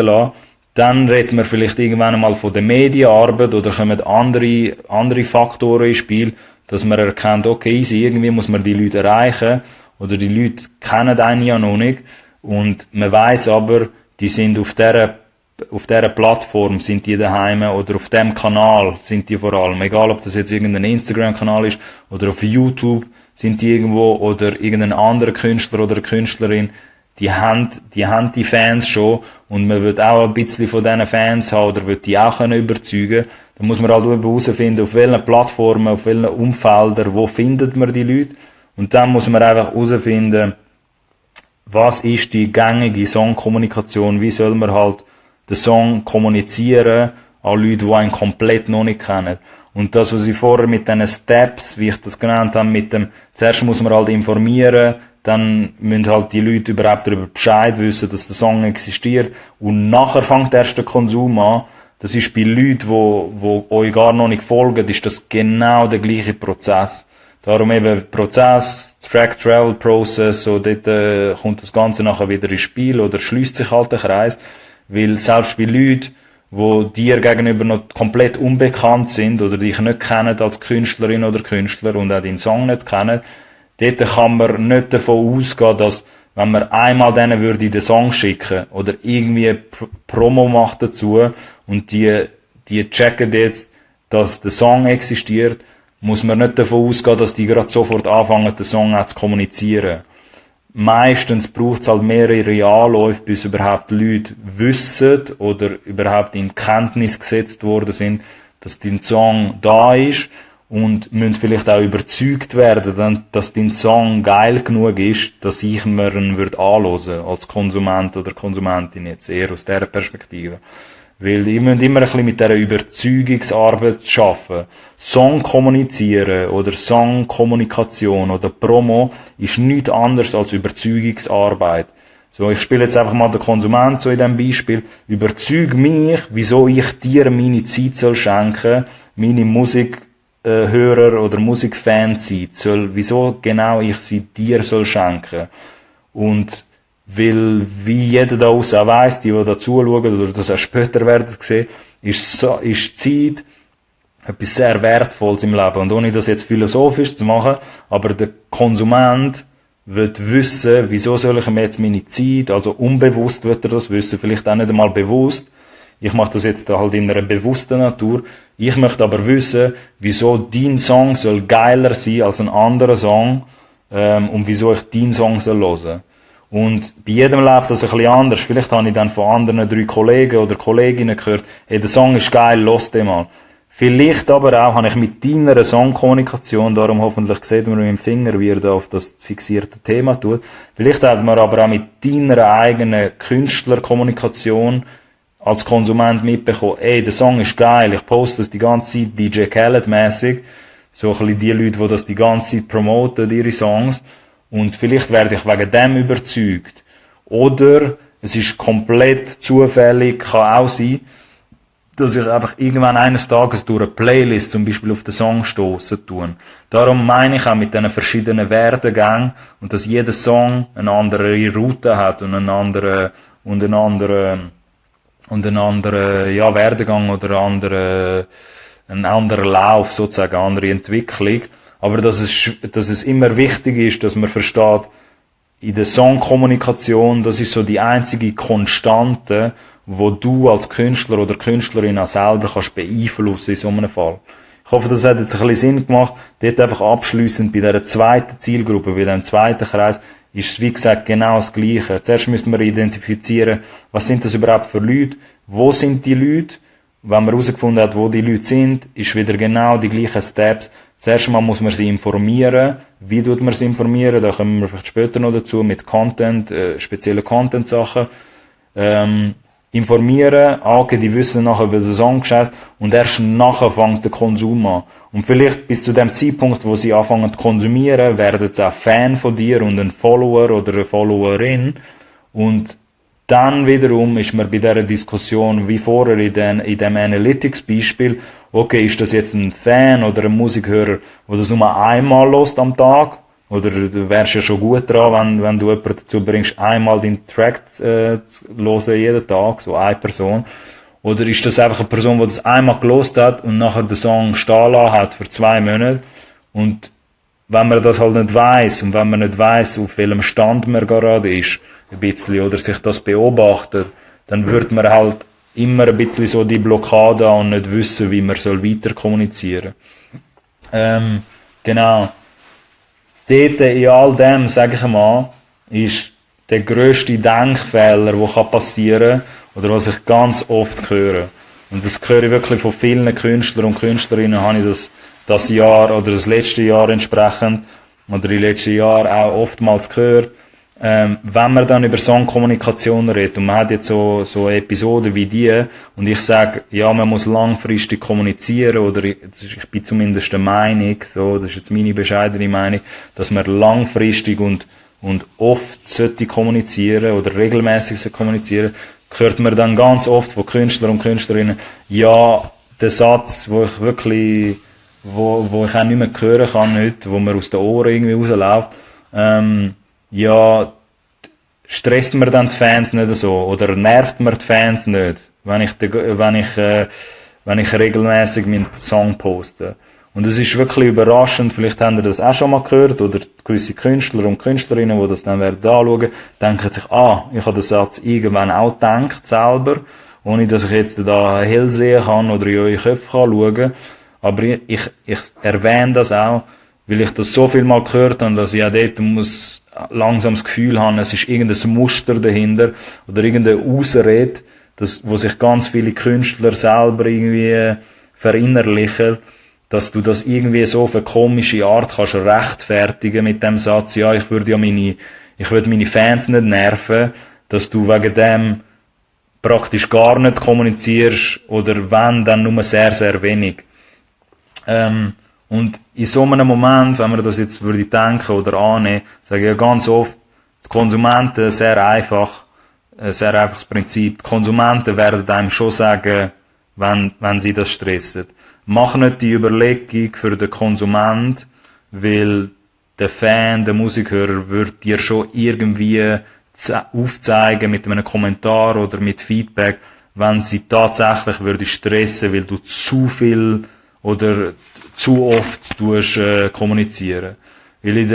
lassen. Dann reden wir vielleicht irgendwann einmal von der Medienarbeit oder kommen andere Faktoren ins Spiel, dass man erkennt, okay, easy, irgendwie muss man die Leute erreichen oder die Leute kennen einen ja noch nicht und man weiss aber, die sind auf dieser Plattform sind die daheim oder auf dem Kanal sind die vor allem, egal ob das jetzt irgendein Instagram-Kanal ist oder auf YouTube sind die irgendwo oder irgendein anderer Künstler oder Künstlerin, die haben die Fans schon und man wird auch ein bisschen von diesen Fans haben oder wird die auch können überzeugen. Dann muss man halt herausfinden, auf welchen Plattformen, auf welchen Umfeldern, wo findet man die Leute. Und dann muss man einfach herausfinden, was ist die gängige Songkommunikation, wie soll man halt den Song kommunizieren an Leute, die einen komplett noch nicht kennen. Und das, was ich vorher mit diesen Steps, wie ich das genannt habe, zuerst muss man halt informieren, dann müssen halt die Leute überhaupt darüber Bescheid wissen, dass der Song existiert, und nachher fängt erst der Konsum an. Das ist bei Leuten, die euch gar noch nicht folgen, ist das genau der gleiche Prozess. Darum eben Prozess, Track Travel Process, so dort kommt das Ganze nachher wieder ins Spiel oder schließt sich halt der Kreis, weil selbst bei Leuten, wo dir gegenüber noch komplett unbekannt sind oder dich nicht kennen als Künstlerin oder Künstler und auch deinen Song nicht kennen, dort kann man nicht davon ausgehen, dass, wenn man einmal denen würde den Song schicken oder irgendwie Promo macht dazu und die checken jetzt, dass der Song existiert, muss man nicht davon ausgehen, dass die gerade sofort anfangen, den Song auch zu kommunizieren. Meistens braucht es halt mehrere Anläufe, bis überhaupt Leute wissen oder überhaupt in Kenntnis gesetzt worden sind, dass dein Song da ist, und müssen vielleicht auch überzeugt werden, dass dein Song geil genug ist, dass ich mir ihn anhören als Konsument oder Konsumentin, jetzt eher aus dieser Perspektive. Weil ihr müsst immer ein bisschen mit dieser Überzeugungsarbeit arbeiten. Song kommunizieren oder Songkommunikation oder Promo ist nichts anderes als Überzeugungsarbeit. So, ich spiele jetzt einfach mal den Konsument so in diesem Beispiel. Überzeug mich, wieso ich dir meine Zeit soll schenken, meine Musikhörer oder Musikfanzeit soll, wieso genau ich sie dir soll schenken. Und weil, wie jeder da aussen auch weiss, die da zuschauen oder das auch später werden sehen, ist Zeit etwas sehr Wertvolles im Leben. Und ohne das jetzt philosophisch zu machen, aber der Konsument wird wissen, wieso soll ich mir jetzt meine Zeit, also unbewusst wird er das wissen, vielleicht auch nicht einmal bewusst. Ich mache das jetzt halt in einer bewussten Natur. Ich möchte aber wissen, wieso dein Song soll geiler sein als ein anderer Song, und wieso ich deinen Song soll hören. Und bei jedem läuft das ein bisschen anders. Vielleicht habe ich dann von anderen 3 Kollegen oder Kolleginnen gehört, hey, der Song ist geil, los den mal. Vielleicht aber auch habe ich mit deiner Songkommunikation, darum hoffentlich sieht man mit dem Finger, wie er da auf das fixierte Thema tut. Vielleicht hat man aber auch mit deiner eigenen Künstlerkommunikation als Konsument mitbekommen, ey, der Song ist geil, ich poste das die ganze Zeit DJ Khaled-mäßig. So ein bisschen die Leute, die das die ganze Zeit promoten, ihre Songs. Und vielleicht werde ich wegen dem überzeugt. Oder es ist komplett zufällig, kann auch sein, dass ich einfach irgendwann eines Tages durch eine Playlist zum Beispiel auf den Song stossen tun. Darum meine ich auch mit diesen verschiedenen Werdegängen und dass jeder Song eine andere Route hat und einen anderen ja, Werdegang oder einen anderen Lauf, sozusagen, eine andere Entwicklung. Aber dass es immer wichtig ist, dass man versteht, in der Songkommunikation, das ist so die einzige Konstante, wo du als Künstler oder Künstlerin auch selber kannst beeinflussen in so einem Fall. Ich hoffe, das hat jetzt ein bisschen Sinn gemacht. Dort einfach abschliessend bei dieser zweiten Zielgruppe, bei diesem zweiten Kreis, ist es, wie gesagt, genau das Gleiche. Zuerst müssen wir identifizieren, was sind das überhaupt für Leute, wo sind die Leute. Wenn man herausgefunden hat, wo die Leute sind, ist wieder genau die gleichen Steps. Zuerst mal muss man sie informieren. Wie tut man sie informieren? Da kommen wir vielleicht später noch dazu mit Content, spezielle Content-Sachen. Informieren, die wissen nachher über den Song geschätzt, und erst nachher fängt der Konsum an. Und vielleicht bis zu dem Zeitpunkt, wo sie anfangen zu konsumieren, werden sie auch Fan von dir und ein Follower oder eine Followerin. Und dann wiederum ist man bei dieser Diskussion, wie vorher in dem Analytics-Beispiel, okay, ist das jetzt ein Fan oder ein Musikhörer, der das nur einmal hört am Tag? Oder du wärst ja schon gut dran, wenn du jemanden dazu bringst, einmal den Track zu hören jeden Tag, so eine Person. Oder ist das einfach eine Person, die das einmal gelost hat und nachher den Song stehen lassen hat für 2 Monate? Und wenn man das halt nicht weiss und wenn man nicht weiss, auf welchem Stand man gerade ist, ein bisschen, oder sich das beobachtet, dann wird man halt immer ein bisschen so die Blockade haben und nicht wissen, wie man soll weiter kommunizieren. Genau. Dort in all dem, sage ich mal, ist der grösste Denkfehler, der passieren kann, oder was ich ganz oft höre. Und das höre ich wirklich von vielen Künstlern und Künstlerinnen, habe ich das Jahr oder das letzte Jahr entsprechend, oder die letzten Jahre auch oftmals gehört. wenn man dann über Songkommunikation redet und man hat jetzt so Episoden wie die und ich sage, ja, man muss langfristig kommunizieren oder ich bin zumindest der Meinung, so, das ist jetzt meine bescheidene Meinung, dass man langfristig und oft sollte kommunizieren oder regelmäßig kommunizieren, hört man dann ganz oft von Künstlern und Künstlerinnen, ja, der Satz, wo ich wirklich, wo ich auch nicht mehr hören kann heute, wo mir aus den Ohren irgendwie rausläuft, ja, stresst man dann die Fans nicht so oder nervt man die Fans nicht, wenn ich regelmäßig meinen Song poste. Und es ist wirklich überraschend, vielleicht habt ihr das auch schon mal gehört, oder gewisse Künstler und Künstlerinnen, die das dann werden anschauen, denken sich, ich habe den Satz irgendwann auch gedacht, selber, ohne dass ich jetzt da hell sehen kann oder in eure Köpfe schauen kann. Aber ich erwähne das auch, weil ich das so viel mal gehört habe, dass ich auch dort muss langsam das Gefühl haben, es ist irgendein Muster dahinter oder irgendeine Ausrede, wo sich ganz viele Künstler selber irgendwie verinnerlichen, dass du das irgendwie so auf eine komische Art kannst rechtfertigen mit dem Satz, ja, ich würde meine Fans nicht nerven, dass du wegen dem praktisch gar nicht kommunizierst oder wenn, dann nur sehr, sehr wenig. Und in so einem Moment, wenn man das jetzt würde denken oder annehmen, sage ich ja ganz oft, die Konsumenten, sehr einfaches Prinzip, die Konsumenten werden einem schon sagen, wenn sie das stressen. Mach nicht die Überlegung für den Konsument, weil der Fan, der Musikhörer, wird dir schon irgendwie aufzeigen mit einem Kommentar oder mit Feedback, wenn sie tatsächlich würde stressen, weil du zu viel oder zu oft kommunizieren. Weil in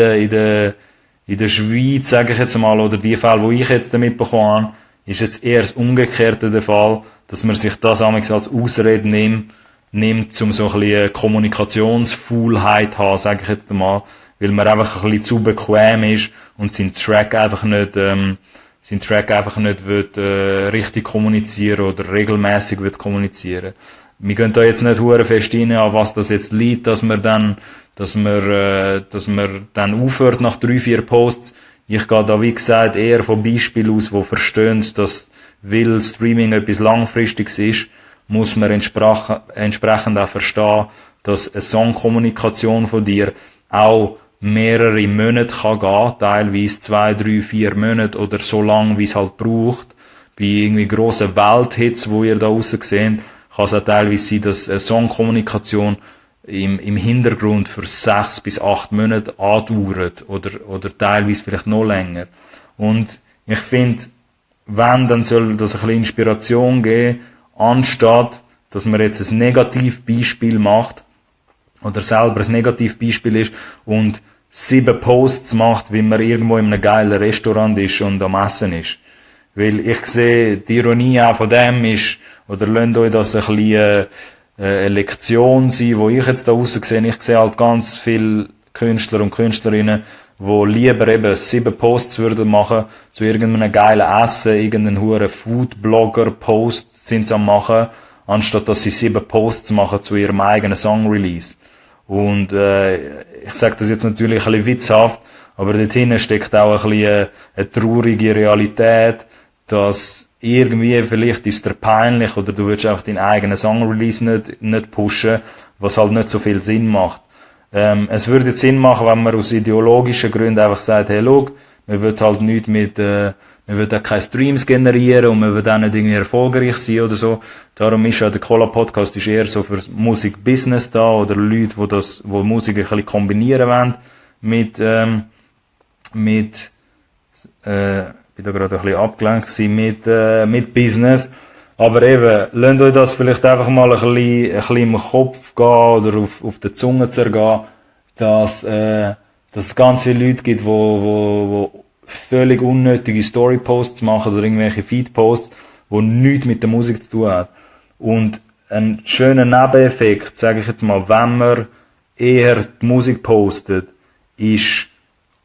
der Schweiz, sage ich jetzt mal, oder die Fälle, wo ich jetzt damit bekommen habe, ist jetzt eher das Umgekehrte der Fall, dass man sich das als Ausrede nimmt, um so ein bisschen Kommunikationsfaulheit zu haben, sage ich jetzt mal, weil man einfach ein bisschen zu bequem ist und seinen Track einfach nicht richtig kommunizieren oder regelmäßig wird kommunizieren. Wir gehen da jetzt nicht hure fest rein, an was das jetzt liegt, dass man dann aufhört nach 3-4 Posts. Ich gehe da, wie gesagt, eher von Beispielen aus, wo verstehen, dass, weil Streaming etwas Langfristiges ist, muss man entsprechend auch verstehen, dass eine Songkommunikation von dir auch mehrere Monate kann gehen, teilweise 2, 3, 4 Monate oder so lang, wie es halt braucht. Bei irgendwie grossen Welthits, wo ihr da draussen seht, kann es auch teilweise sein, dass eine Songkommunikation im Hintergrund für 6 bis 8 Monate andauert oder teilweise vielleicht noch länger. Und ich finde, dann soll das ein bisschen Inspiration geben, anstatt, dass man jetzt ein Negativbeispiel macht oder selber ein Negativbeispiel ist und 7 Posts macht, wie man irgendwo in einem geilen Restaurant ist und am Essen ist. Weil ich sehe, die Ironie auch von dem ist, oder lasst euch das ein bisschen eine Lektion sein, wo ich jetzt da draussen sehe. Ich sehe halt ganz viele Künstler und Künstlerinnen, die lieber eben 7 Posts würden machen zu irgendeinem geilen Essen, irgendeinen huren Food-Blogger-Post sind sie am machen, anstatt dass sie 7 Posts machen zu ihrem eigenen Song-Release. Und ich sage das jetzt natürlich ein bisschen witzhaft, aber dort hinten steckt auch ein bisschen eine traurige Realität, dass irgendwie vielleicht ist dir peinlich oder du willst einfach deinen eigenen Song-Release nicht pushen, was halt nicht so viel Sinn macht. Es würde jetzt Sinn machen, wenn man aus ideologischen Gründen einfach sagt, hey, schau, man will halt nichts man will auch keine Streams generieren und man will auch nicht irgendwie erfolgreich sein oder so. Darum ist ja der Cola-Podcast eher so für Musik-Business da oder Leute, wo Musik ein bisschen kombinieren wollen bin da gerade ein bisschen abgelenkt gewesen mit Business. Aber eben, lasst euch das vielleicht einfach mal ein bisschen im Kopf gehen oder auf der Zunge zergehen, dass es ganz viele Leute gibt, wo völlig unnötige Story-Posts machen oder irgendwelche Feed-Posts, die nichts mit der Musik zu tun haben. Und ein schöner Nebeneffekt, sage ich jetzt mal, wenn man eher die Musik postet, ist,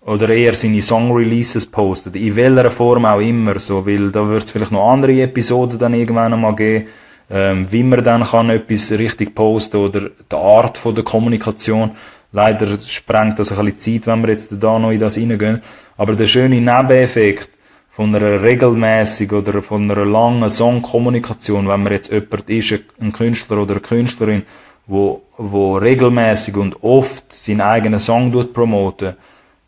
oder eher seine Song-Releases postet, in welcher Form auch immer, so, weil da wird es vielleicht noch andere Episoden dann irgendwann einmal geben, wie man dann kann etwas richtig posten oder die Art von der Kommunikation, Leider sprengt das ein bisschen Zeit, wenn wir jetzt da noch in das reingehen. Aber der schöne Nebeneffekt von einer regelmäßigen oder von einer langen Songkommunikation, wenn man jetzt jemand ist, ein Künstler oder eine Künstlerin, wo regelmäßig und oft seinen eigenen Song promoten,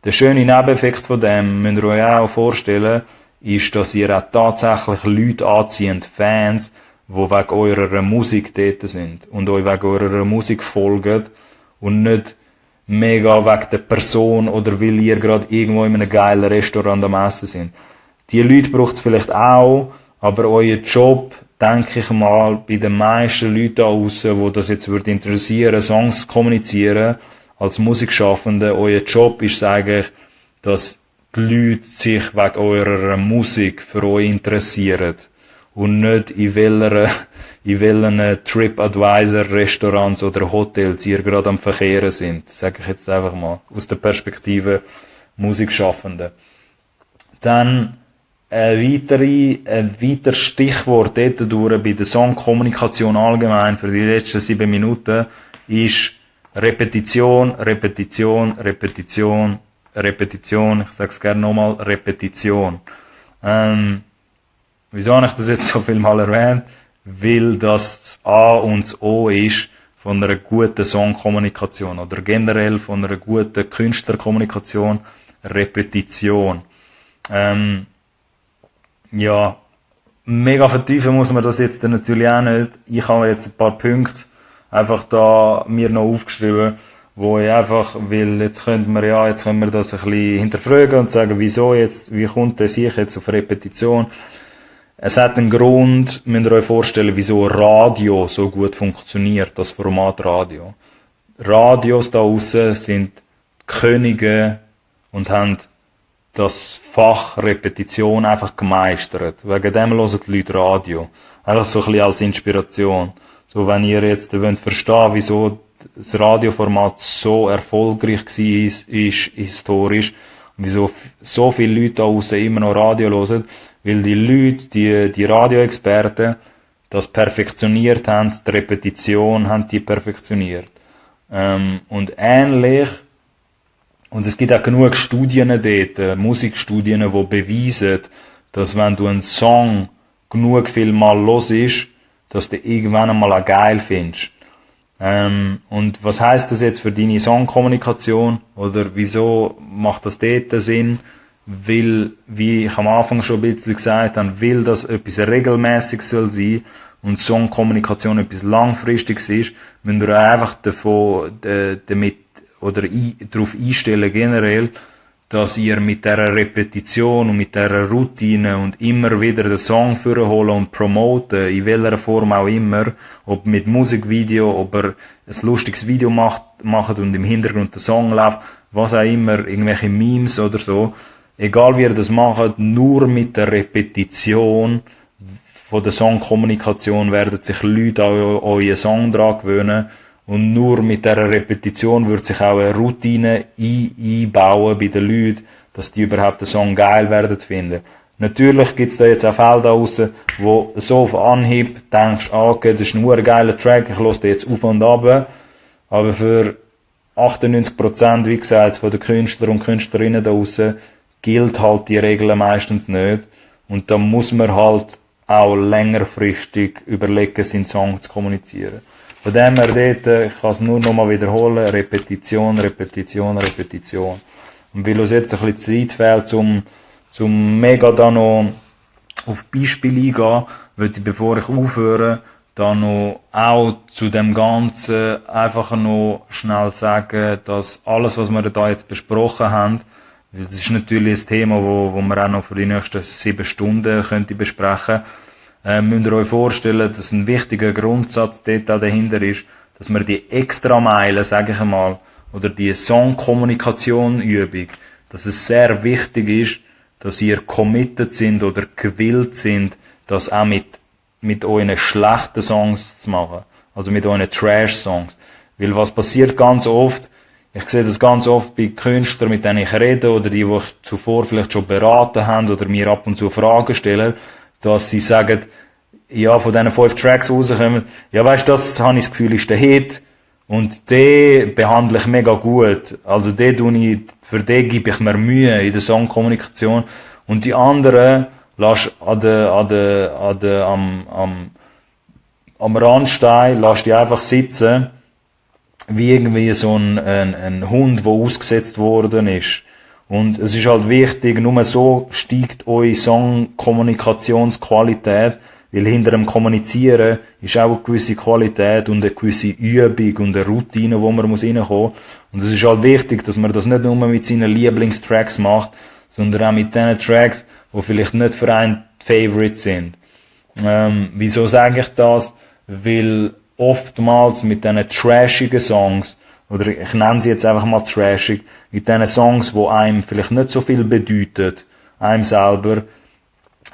der schöne Nebeneffekt von dem, müsst ihr euch auch vorstellen, ist, dass ihr auch tatsächlich Leute anzieht, Fans, die wegen eurer Musik dort sind und euch wegen eurer Musik folgen und nicht mega wegen der Person oder weil ihr gerade irgendwo in einem geilen Restaurant am Essen sind. Die Leute braucht es vielleicht auch, aber euer Job, denke ich mal, bei den meisten Leuten da draussen, wo das jetzt würde interessieren, Songs kommunizieren, als Musikschaffende, euer Job ist es eigentlich, dass die Leute sich wegen eurer Musik für euch interessieren und nicht in welchen TripAdvisor-Restaurants oder Hotels ihr gerade am Verkehren sind. Sage ich jetzt einfach mal, aus der Perspektive Musikschaffende. Dann ein weiteres Stichwort dort durch bei der Songkommunikation allgemein für die letzten 7 Minuten ist Repetition, Repetition, Repetition, Repetition. Ich sage es gerne nochmal, Repetition. Wieso habe ich das jetzt so viel mal erwähnt? Weil das A und das O ist von einer guten Songkommunikation oder generell von einer guten Künstlerkommunikation, Repetition. Ja, mega vertiefen muss man das jetzt natürlich auch nicht. Ich habe jetzt ein paar Punkte einfach da mir noch aufgeschrieben, wo ich einfach will, jetzt können wir das ein bisschen hinterfragen und sagen, wieso jetzt, wie kommt das ich jetzt auf Repetition? Es hat einen Grund, müsst ihr euch vorstellen, wieso Radio so gut funktioniert, das Format Radio. Radios da draussen sind Könige und haben das Fach Repetition einfach gemeistert. Wegen dem hören die Leute Radio. Einfach so ein bisschen als Inspiration. So, wenn ihr jetzt wollt verstehen, wieso das Radioformat so erfolgreich ist historisch, und wieso so viele Leute da draussen immer noch Radio hören, weil die Leute, die Radioexperten, das perfektioniert haben, die Repetition haben die perfektioniert. Und ähnlich, und es gibt auch genug Studien dort, Musikstudien, die beweisen, dass wenn du einen Song genug viel Mal hörst, dass du irgendwann einmal auch geil findest. Und was heisst das jetzt für deine Songkommunikation? Oder wieso macht das dort Sinn? Weil, wie ich am Anfang schon ein bisschen gesagt habe, will das etwas regelmäßig soll sein und Songkommunikation etwas Langfristiges ist, müsst ihr einfach damit oder darauf einstellen generell, dass ihr mit dieser Repetition und mit dieser Routine und immer wieder den Song vorholen und promoten, in welcher Form auch immer, ob mit Musikvideo, ob ihr ein lustiges Video macht und im Hintergrund der Song läuft, was auch immer, irgendwelche Memes oder so, egal wie ihr das macht, nur mit der Repetition von der Songkommunikation werden sich Leute an euren Song dran gewöhnen. Und nur mit dieser Repetition wird sich auch eine Routine einbauen bei den Leuten, dass die überhaupt den Song geil werden finden. Natürlich gibt's da jetzt auch Fälle da draussen, wo so auf Anhieb denkst, okay, das ist ein geiler Track, ich höre den jetzt auf und ab. Aber für 98%, wie gesagt, von den Künstlern und Künstlerinnen da draussen gilt halt die Regeln meistens nicht. Und da muss man halt auch längerfristig überlegen, seinen Song zu kommunizieren. Von dem her dort, ich kann es nur noch mal wiederholen, Repetition, Repetition, Repetition. Und weil uns jetzt ein bisschen Zeit fehlt, zum mega da noch auf Beispiele eingehen, würde ich, bevor ich aufhöre, da noch auch zu dem Ganzen einfach noch schnell sagen, dass alles, was wir da jetzt besprochen haben, das ist natürlich ein Thema, wo wir auch noch für die nächsten 7 Stunden könnte besprechen. Müsst ihr euch vorstellen, dass ein wichtiger Grundsatz dort dahinter ist, dass man die Extrameile, sage ich einmal, oder die Songkommunikation-Übung, dass es sehr wichtig ist, dass ihr committed sind oder gewillt sind, das auch mit euren schlechten Songs zu machen. Also mit euren Trash-Songs. Weil was passiert ganz oft, ich sehe das ganz oft bei Künstlern, mit denen ich rede, oder die ich zuvor vielleicht schon beraten haben, oder mir ab und zu Fragen stellen, dass sie sagen, ja, von diesen 5 Tracks rauskommen, ja, weißt du, das habe ich das Gefühl, ist der Hit, Und den behandle ich mega gut. Also für den gebe ich mir Mühe in der Songkommunikation. Und die anderen lass am Randstein, lass die einfach sitzen, wie irgendwie so ein Hund, der ausgesetzt worden ist. Und es ist halt wichtig, nur so steigt eure Songkommunikationsqualität, weil hinter dem Kommunizieren ist auch eine gewisse Qualität und eine gewisse Übung und eine Routine, wo man reinkommen muss. Und es ist halt wichtig, dass man das nicht nur mit seinen Lieblingstracks macht, sondern auch mit den Tracks, die vielleicht nicht für einen Favorites sind. Wieso sage ich das? Weil oftmals mit diesen trashigen Songs, oder ich nenne sie jetzt einfach mal trashig, mit diesen Songs, die einem vielleicht nicht so viel bedeuten, einem selber,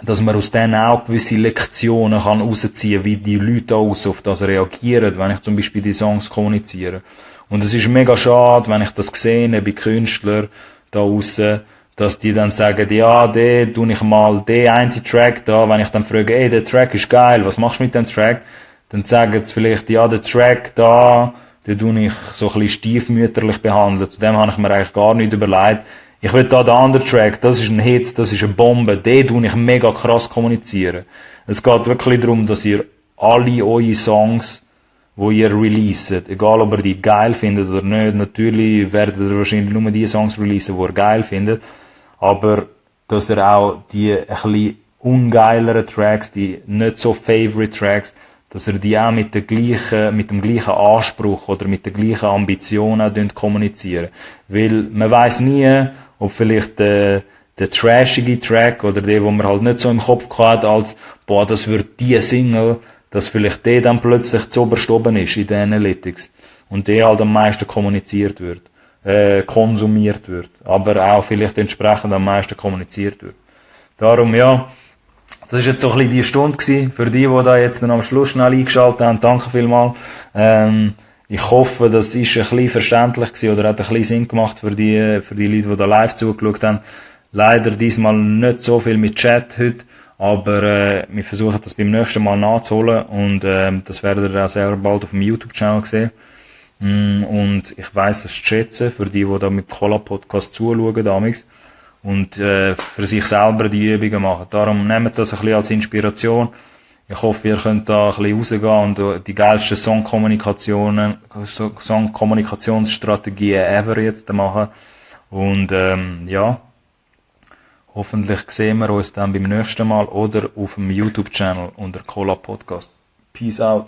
dass man aus denen auch gewisse Lektionen kann rausziehen, wie die Leute auf das reagieren, wenn ich zum Beispiel die Songs kommuniziere. Und es ist mega schade, wenn ich das sehe bei Künstlern da draussen, dass die dann sagen, ja, tue ich mal den einen Track da, wenn ich dann frage, ey, der Track ist geil, was machst du mit dem Track? Dann sagen sie vielleicht, ja, der Track da, den tue ich so ein bisschen stiefmütterlich behandeln. Zu dem habe ich mir eigentlich gar nicht überlegt. Ich will da den anderen Track, das ist ein Hit, das ist eine Bombe, den tue ich mega krass kommunizieren. Es geht wirklich darum, dass ihr alle eure Songs, wo ihr releaset, egal ob ihr die geil findet oder nicht, natürlich werdet ihr wahrscheinlich nur die Songs releasen, die ihr geil findet, aber dass ihr auch die ein bisschen ungeileren Tracks, die nicht so favorite Tracks, dass ihr die auch mit dem gleichen Anspruch oder mit der gleichen Ambition auch kommunizieren. Weil man weiss nie, ob vielleicht der trashige Track oder der, wo man halt nicht so im Kopf hat, als, boah, das wird die Single, dass vielleicht der dann plötzlich zu oberst oben ist in den Analytics. Und der halt am meisten konsumiert wird. Aber auch vielleicht entsprechend am meisten kommuniziert wird. Darum, ja, das ist jetzt so ein bisschen die Stunde gewesen. Für die da jetzt dann am Schluss schnell eingeschaltet haben, danke vielmals. Ich hoffe, das ist ein bisschen verständlich gewesen oder hat ein bisschen Sinn gemacht für die Leute, die da live zugeschaut haben. Leider diesmal nicht so viel mit Chat heute, aber wir versuchen das beim nächsten Mal nachzuholen und das werdet ihr auch sehr bald auf dem YouTube-Channel sehen. Und ich weiss das zu schätzen, für die da mit Cola Podcast zuschauen damals. Und für sich selber die Übungen machen. Darum nehmt das ein bisschen als Inspiration. Ich hoffe, ihr könnt da ein bisschen rausgehen und die geilsten Songkommunikationsstrategien ever jetzt machen. Und ja, hoffentlich sehen wir uns dann beim nächsten Mal oder auf dem YouTube-Channel unter Cola Podcast. Peace out.